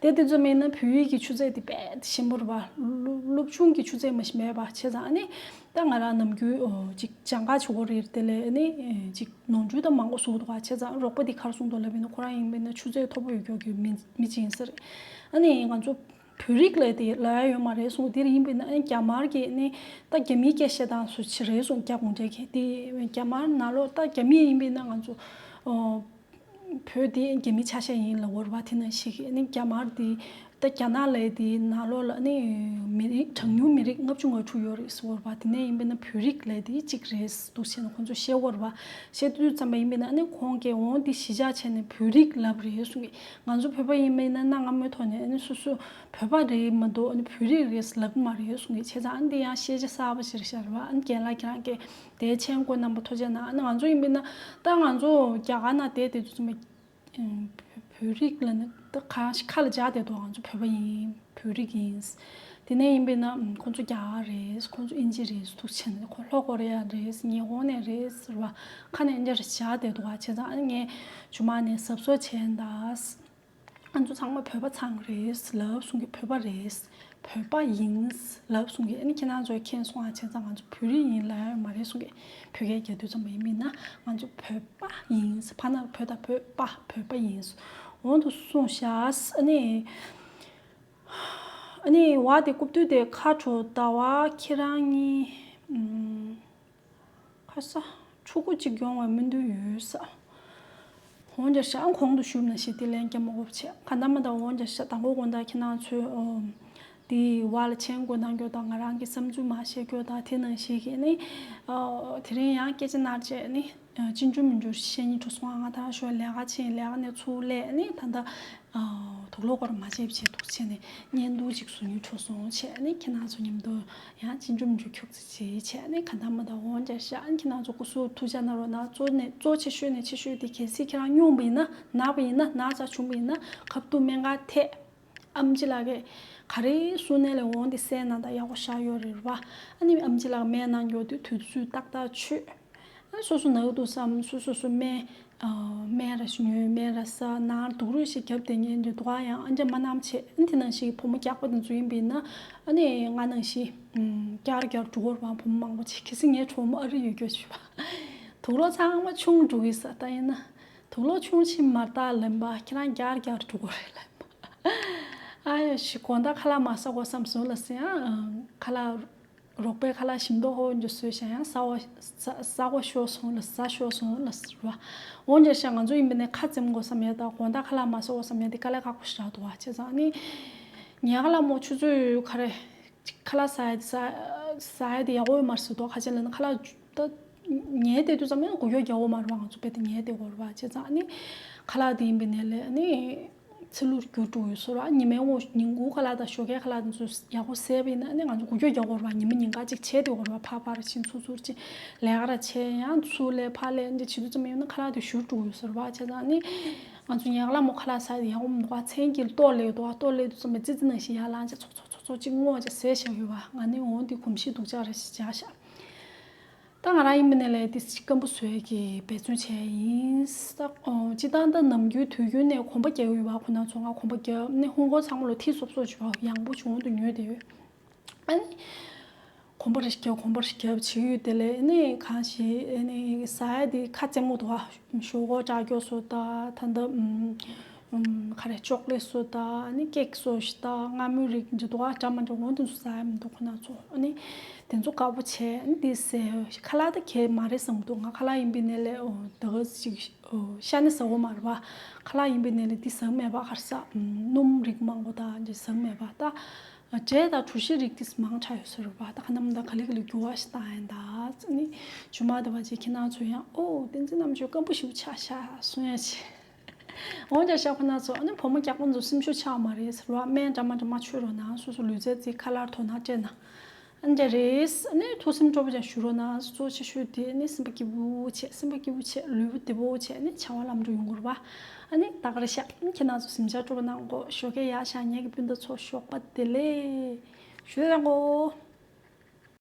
བསྡད་དུས་ཙམ་ཡིན་ན་བོད་ཡིག་གི་ཆུ་ཚད་དེ་དཔེ་ཞན་པོ་རེད་བ། སློབ་སློབ་ཆུང་གི་ཆུ་ཚད་མ་ཞིག་མེད་པ་བྱས་ཙང་ཨ་ནི། ད་ང་རང་ནམ་རྒྱུན་ཨོ་ཅིག་སྦྱང་ག་བྱེད་དགོས་རེད་དེ་ལས་ཨ་ནི་ཅིག་ནོར་འཁྲུལ་ད་མང་པོ་བཟོ་འདུག་བ། བྱས་ཙང་རོགས་པ་འདི་ག་རེ་གསུངས་འདུག་ལབ་ཡིན་ན་ཁོ་རང་ཡིན་པས་ན་ཆུ་ཚད་མཐོ་པོ་ཡོད་མཁན་གྱི་མི་མི་ཅིག་ཡིན་ས་རེད། ཨ་ནི་ང་ཚོ་བོད་རིགས་ལབ་དེ་ལབ་ཡ་ཡོད་མ་རེད་གསུངས། དེ་ཡིན་པས་ན་ཨ་ནི་རྒྱ་དམར་གྱི་ཨ་ནི་ད་རྒྱ་མིའི་སྐད་བཤད་སྟངས་སུ་ཅི་རེད་གསུངས། རྒྱ་གུང་ཁྲན་གྱི་དེ་རྒྱ་དམར་ནང་ལོགས་ད་རྒྱ་མི་ཡིན་པས་ན་ང་ཚོ་ཨོ། བོད་དེ་རྒྱ་མི་ཆ་ཤས་ཡིན་ལབ་འོར་བ། དེ་ནང་བཞིན་གྱི་ནི་རྒྱ་དམར་དེ་ད་རྒྱ་ནག་ལབ་དེ་ནང་ལོགས་ལ་ནི་མི་རིགས་གྲངས་ཉུང་མི་རིགས་ལྔ་བཅུ་ང་དྲུག་ཡོད་རེད་ཟེར་འོར་བ། དེ་ནས་ཡིན་པས་ན་བོད་རིགས་ལབ་དེ་གཅིག་རེད་འདུག་བྱས་ན་ཁོང་ཚོ་བཤད་འོར་བ། བཤད་དུས་ཙམ་པ་ཡིན་པས་ན་ནི་ཁོང་གིས་འོང་དེ་གཞི་བཞག་བྱས་ནས་བོད་རིགས་ལབ་རེད་གསུང་གི། ང་ཚོ་བོད་པ་ཡིན་པས་ན་གནའ་སྔ་མོའི་ཐོག་ནས་ནི་སོ་སོ་བོད་པ་རེད་མ་གཏོགས་ནི་བོད་རིགས་རེད་ལབ་མ་རེད་གསུང་གི། བྱས་ཙང་ཨ་ནི་དེ་ཡང་ཤེས་བྱ་གསར་པ་ཞིག་རེད་ཤག་རེད་བ། ཨ་ནི་རྒན་ལགས་ཁྱེད་རང་གིས། དེའི་མཆན་བཀོད་རྣམ་པ་ཐུགས་རྗེ་གནང་། ཨ་ནི་ང་ཚོ་ཡིན་པས་ན་ད་ང་ཚོ་རྒྱ་གར་ནང་བསྡད་བསྡད་དུས་ཙམ་པ་བོད་རིགས་ལ་ནི་ད་གང་ཞིག་ཁ་ལ་འཇགས་བསྡད་འདུག་ང་ཚོ་བོད་པ་ཡིན་བོད་རིགས་ཡིན། དེ་ནས་ཡིན་པས་ན་ཁོང་ཚོ་རྒྱ་གར་རེད། ཁོང་ཚོ་དབྱིན་ཇི་རེད། ཐུགས་ཆེན་ཁོ་ལྷོ་ཀོ་རི་ཡ་རེད། ཉི་ཧོང་ནས་རེད་ཟེར་བ་ཁ་ནས་འཇགས་བཞག་བསྡད་འདུག་བ། བྱས་ཙང་ཨ་ནི་ངས་ཇུ་མ་ནས་གཟབ་གཟབ་བྱས་ད། ང་ཚོ་ཚང་མ་བོད་པ་ཚང་རེད་ལབ་གསུང་གི། བོད་པ་རེད། བོད་པ་ཡིན་ལབ་གསུང་གི། ཨ་ནི་ཁྱེད་རང་ཚོས་མཁྱེན་སོང་ཨ། བྱས་ཙང་ང་ཚོ་བོད་རིགས་ཡིན་ལབ་ཡ་མ་རེད་གསུང་གི། བོད་སྐད་རྒྱག་དུས་ཙམ་པ་ཡིན་མིན་ན་ང་ཚོ་བོད་པ་ཡིན། བ་ན་བོད་དང་བོད་པ་བོད་པ་ཡིན། འོང་དུ་གསུངས་ཤག་ཨ་ནི་ཨ་ནི་བ་དེ་རྐུབ་སྟོད་དེ་ཁ་དྲོ་ཟླ་བ་ཁྱེད་རང་གཉིས་ཨུམ། ཁ་ས། ཕྲུ་གུ་གཅིག་ཡོང་བའི་སྨོན་འདུན་ཡོད་ས། འོང་རྒྱ་ཤ་གོང་དུ་ཞུས་ནང་བཞིན་དེ་ལན་རྒྱག་མ་དགོས་པ་བྱས། ག་འདྲ་མ་འདྲ་འོང་རྒྱ་ཤ་དང་པོ་དགོང་དག་ཁྱེད་རང་ཚོས་ཨོ། དེའི་བར་ལ་མཆན་འགོད་གནང་རྒྱུ་དང་ང་རང་གི་བསམ་ཚུལ་མར་བཤད་རྒྱུ་དང་དེ་ནང་བཞིན་གྱི་ནི། ཨོ། དེ་རིང་ཡང་སྐད་ཆ་ནར་བྱས་ནི། ཅི་འགྲུབ་མི་འགྲུབ་བཤད་སྙིང་བྲོ་སོང་། ང་ད་ཞོར་ལས་ཀ་ཕྱིན་ལས་ཀ་ནས་ཚུར་སླེབས་ནི་ད་ལྟ། དུག་ལོག་སྐོར་མ་བྱེད་བྱེད་འདུག་བྱས་ནས་བརྙན་ཐུང་ཅིག་བཟོ་སྙིང་བྲོ་སོང་བྱས་ནས་ཁྱེད་རང་ཚོ་མཉམ་དུ་ཡང་ཅི་འགྲུབ་མི་འགྲུབ་ཁྱུག་ཙི་ཅིག་བྱས་ནས་ག་འདྲ་མ་འདྲ་འོང་རྒྱ་ཤ་ཨ་ནི་ཁྱེད་རང་ཚོ་སྐུ་གཟུགས་ཐུགས་ཅག་གནང་རོགས་གནང་། གཙོ་ནས་གཙོ་ཆེ་ཤོས་ནས་ཆེ་ཤོས་དེ་གལ་སྲིད་ཁྱེད་རང་སྨྱོན་པ་ཡིན་ན་ན་བ་ཡིན་ན་ན་ཚ་བྱུང་བ་ཡིན་ན་ཁ་ཐུག་སྨན་ཁང་ཐད། ཨམ་ཆི་ལགས་ཀྱིས་ག་རེ་གསུང་ནས་ལས་འོང་དེ་སེ་ན་ད་ཡག་པོ་བཞག་ཡོད་རེད་བ། ཨ་ནི་ཨམ་ཆི་ལགས་སྨན་གནང་རྒྱུ་དེ་དུས་ཚོད་ཏག་ཏག་མཆོད། ཨ་སོ་སོ་ན་གི་འདུག་བསམ་སོ་སོ་སོ་སྨན། ཨ་སྨན་ར་ཞིག་ཉོས་སྨན་ར་ཟ་ནང་དུག་རུས་ཤིག་བརྒྱབ་དེ་ངས་འདི་དུ་ག་ཡང་ཨ་འདྲ་མ་གནང་བྱས། ཨ་དེ་ནང་བཞིན་བུ་མོ་རྒྱགས་པ་དེ་ཚོ་ཡིན་པས་ན་ཨ་ནི་ང་ནང་བཞིན་རྒྱར་རྒྱར་འགྲོ་གི་རེད་བ། བུ་མོ་མང་པོ་ཅིག་གལ་སྲིད་ངའི་གྲོགས་མོ་ཨ་རི་ཡོད་རྒྱུ་ཞིག་བ། དུག་ལོག་ཚང་མ་ཆུང་འགྲོ་གི་ས་ད་ཡིན་ན། དུག་ལོག་ཆུང་ཕྱིན་མ་རྟགས་ལེན་པ་ཁྱེད་རང་རྒྱར་རྒྱར་འགྲོ་གི་རེད་ལེན་པ། ཨ་ཡ་ཞིག་དགོང་དག་ཁ་ལག་མ་ཟ་གོ་བསམ་སོང་ལ་ཟེར་ཡང་ཁ་ལག་རོགས་པའི་ཁ་ལག་ཞིམ་མདོག་ཧོ་འཇོ་བཟོས་ཤ་ཡང་ཟ་བ་ཟ་ཟ་གོ་ཤོར་སོང་ལ་ཟ་ཤོར་སོང་ལ་ཟེར་བ། འོང་རྒྱ་ཤ་ང་ཚོ་ཡིན་པ་ནས་ཁ་འཛེམ་དགོས་བསམ་ཡ་ད་དགོང་དག་ཁ་ལག་མ་ཟ་གོ་བསམ་ཡ་དེ་དཀའ་ལས་ཁག་པོ་ཞིག་རག་འདུག་བ། བྱས་ཙང་ནི་ངའི་ཁ་ལག་མོ་ཆུ་ཚོད་ཁ་རེ་ཁ་ལག་ཟ་ཡ་དེ་ཟ་ཟ་ཡ་དེ་ཡག་པོ་ཡོད་མ་རེད་ཟེར་དོ། ཁ་ཆེ་ལ་ནི་ཁ་ལག་ད་ ཉལ་བསྡད་དུས་ཙམ་ཡང་འགུལ་སྐྱོད་རྒྱག་འོ་མ་རེད་བ། ང་ཚོ་དཔེ་དེ་ཉལ་བསྡད་དགོས་རེད་བ། བྱས་ཙང་ཨ་ནི་ཁ་ལག་དེ་ཡིན་པའི་ནས་ལས་ཨ་ནི་ཚི་ལུར་འགྱུར་འགྲོ་ཡོད་ས་རེད་བ། ཉི་མའི་ངོ་ཉིན་གུང་ཁ་ལག་དང་ཞོགས་ཀའི་ཁ་ལག་དེ་ཚོ་ཡག་པོ་ཟས་པ་ཡིན་ན་ཨ་ནི་ང་ཚོ་འགུལ་སྐྱོད་རྒྱག་དགོས་རེད་བ། ཉི་མ་ཉིན་གང་ཅིག་བྱས་བསྡད་དགོས་རེད་བ། ཕར་ཕར་ཕྱིན་ཚུར་ཚུར་ཕྱིན་ལས་ཀ་ར་བྱས་ཡང་ཚུར་ལས་ཕར་ལས་འདི་བྱེད་དུས་ཙམ་ཡོད་ན་ཁ་ལག་དེ་བཞུར་འགྲོ་ཡོད་ས་རེད་བ། བྱས་ཙང་ཨ་ནི་ང་ཚོ་ཉལ་ཁ་ལ་མོ་ཁ་ལག་ཟ་ཡག་པོ་མི་འདུག་བ། མཚན་གྱི་ལྟོ་ལས་འདུག་བ། ལྟོ་ལས་དུས་ཙམ་པའི་ཙི་ཙི་ནང་བཞིན་ཡར་ལངས་བྱས་ཚོག་ཚོག་ཚོག་ཚོག་ཅིག་སྔོ་བྱས་ཟས་བཞག་ཡོད་བ། ང་ནི་འོང་དེ་གོམས་གཤིས་སྡུག་ཅག་རེ་ཞིག་བྱ་ཤག་ད་ང་རང་ཡིན་པ་ནས་ལས་དེ་སྐམ་པོ་བཟོས་ཀྱི་འབད་བརྩོན་བྱས་ཡིན་ས། ཨོ་སྤྱི་བཏང་ད་ནམ་རྒྱུན་དུས་རྒྱུན་ནས་གོམ་པ་རྒྱག་ཡོད་བ། ཁོ་ན་ཚོ་ང་གོམ་པ་རྒྱབ་ནས་ཧུང་གོ་ཚང་མ་ལོ་ཐིག་སོབ་སོབ་བྱུང་བ། ཡང་པོ་བྱུང་དུ་ཉོས་དེ་ཡོད། ཨ་ནི་གོམ་པ་རེ་རྒྱབ་གོམ་པ་རེ་རྒྱབ་བྱེད་ཡོད་དེ་ལས་ཨ་ནི་གང་ཞིག་ཨ་ནི་ཟ་ཡ་དེ་ཁ་རྩེ་མོ་འདུག་བ། ཞོག་ཁོག་ལྕགས་ཀྱོག་སོ་ད་ད་ད་ཨུམ། ཨུམ། ག་རེ་ཅོག་ལེ་སོ་དང་ཨ་ནི་ཀེག་སོ་ཞིག་དང་མངར་མོའི་རིགས་འདི་འདུག་ཨ། འདྲ་མི་འདྲ་འོ་འདི་ཚོ་ཟ་ཡ་མི་འདུག་ཁོ་ན་ཚོ། ཨ་ནི་དེ་ཚོ་དཀར་པོ་བྱས་ཨ་ནི་འདི་ཟས་ཁ་ལག་ད་གས་མ་རེད་བསམ་འདུག་ང་ཁ་ལག་ཡིན་པའི་ནས་ལས་ཨོ་ད་ག་ཅིག་ཨོ་ཤ་ནི་ཟ་འོ་མ་རེད་བ། ཁ་ལག་ཡིན་པའི་ནས་ལས་འདི་ཟ་མེད་པ། ག་རེ་ཟ་ཨུམ་སྣུམ་རིགས་མང་པོ་དང་འདི་ཟ་མེད་པ། ད་འབྲས་དང་གྲོ་ཞིབ་རིགས་འདི་མང་དྲགས་ཡོད་ས་རེད་བ། ད་ཁ་ནམ་ད་ག་ལེ་ག་ལེ་འགྱུར་བ་ཞིག་བཏང་ཡིན་ད། ཨ་ནི་ཇུ་མ་ད་བ་ཅིག་ཁྱེད་རང་ཚོ་ཡང་ཨོ་བསྟན་འཛིན་རྣམ་དཔྱོད་སྐམ་པོ་ཞིག་ཆགས་ཤག་གསུང་ཡ་ཆེ། འོན་ཀྱང་ཤ་ཁོ་ན་ཚོ་ཨ་ནི་བུ་མོ་རྒྱགས་པ་ཚོ་སེམས་ཤུགས་ཆག་མ་རེད་ཟེར་བ། སྨན་འདྲ་མ་འདྲ་མ་མཆོད་རོགས་གནང་། སོ་སོ་ལུས་རྩལ་རྩེད་ཁ་ལག་དོ་སྣང་སྤྲད་ན་ཨ་འདྲ་རེད། ཨ་ནི་ཐུགས་སེམས་སྤྲོ་པོ་ཅན་ཞུ་རོགས་གནང་། གཙོ་ཆེ་ཤོས་དེ་ཨ་ནི་སེམས་པ་སྐྱིད་པོ་བྱས། སེམས་པ་སྐྱིད་པོ་བྱས་ལུས་པོ་བདེ་པོ་བྱས་ཨ་ནི་བྱ་བ་ལམ་འགྲོ་ཡོང་གི་རེད་བ། ཨ་ནི་ད་ག་རེ་ཤག་ཨ་ནི་ཁྱེད་རང་ཚོ་གཟིམ་ཆ་སྤྲོ་པོ་གནང་གོ། ཞོགས་ཀས་ཡར་ཤག་ངེད་ཀྱི་སྤུན་ཟླ་ཚོ་ཞོགས་པ་བདེ་ལེགས་ཞུ་རོགས་གནང་གོ།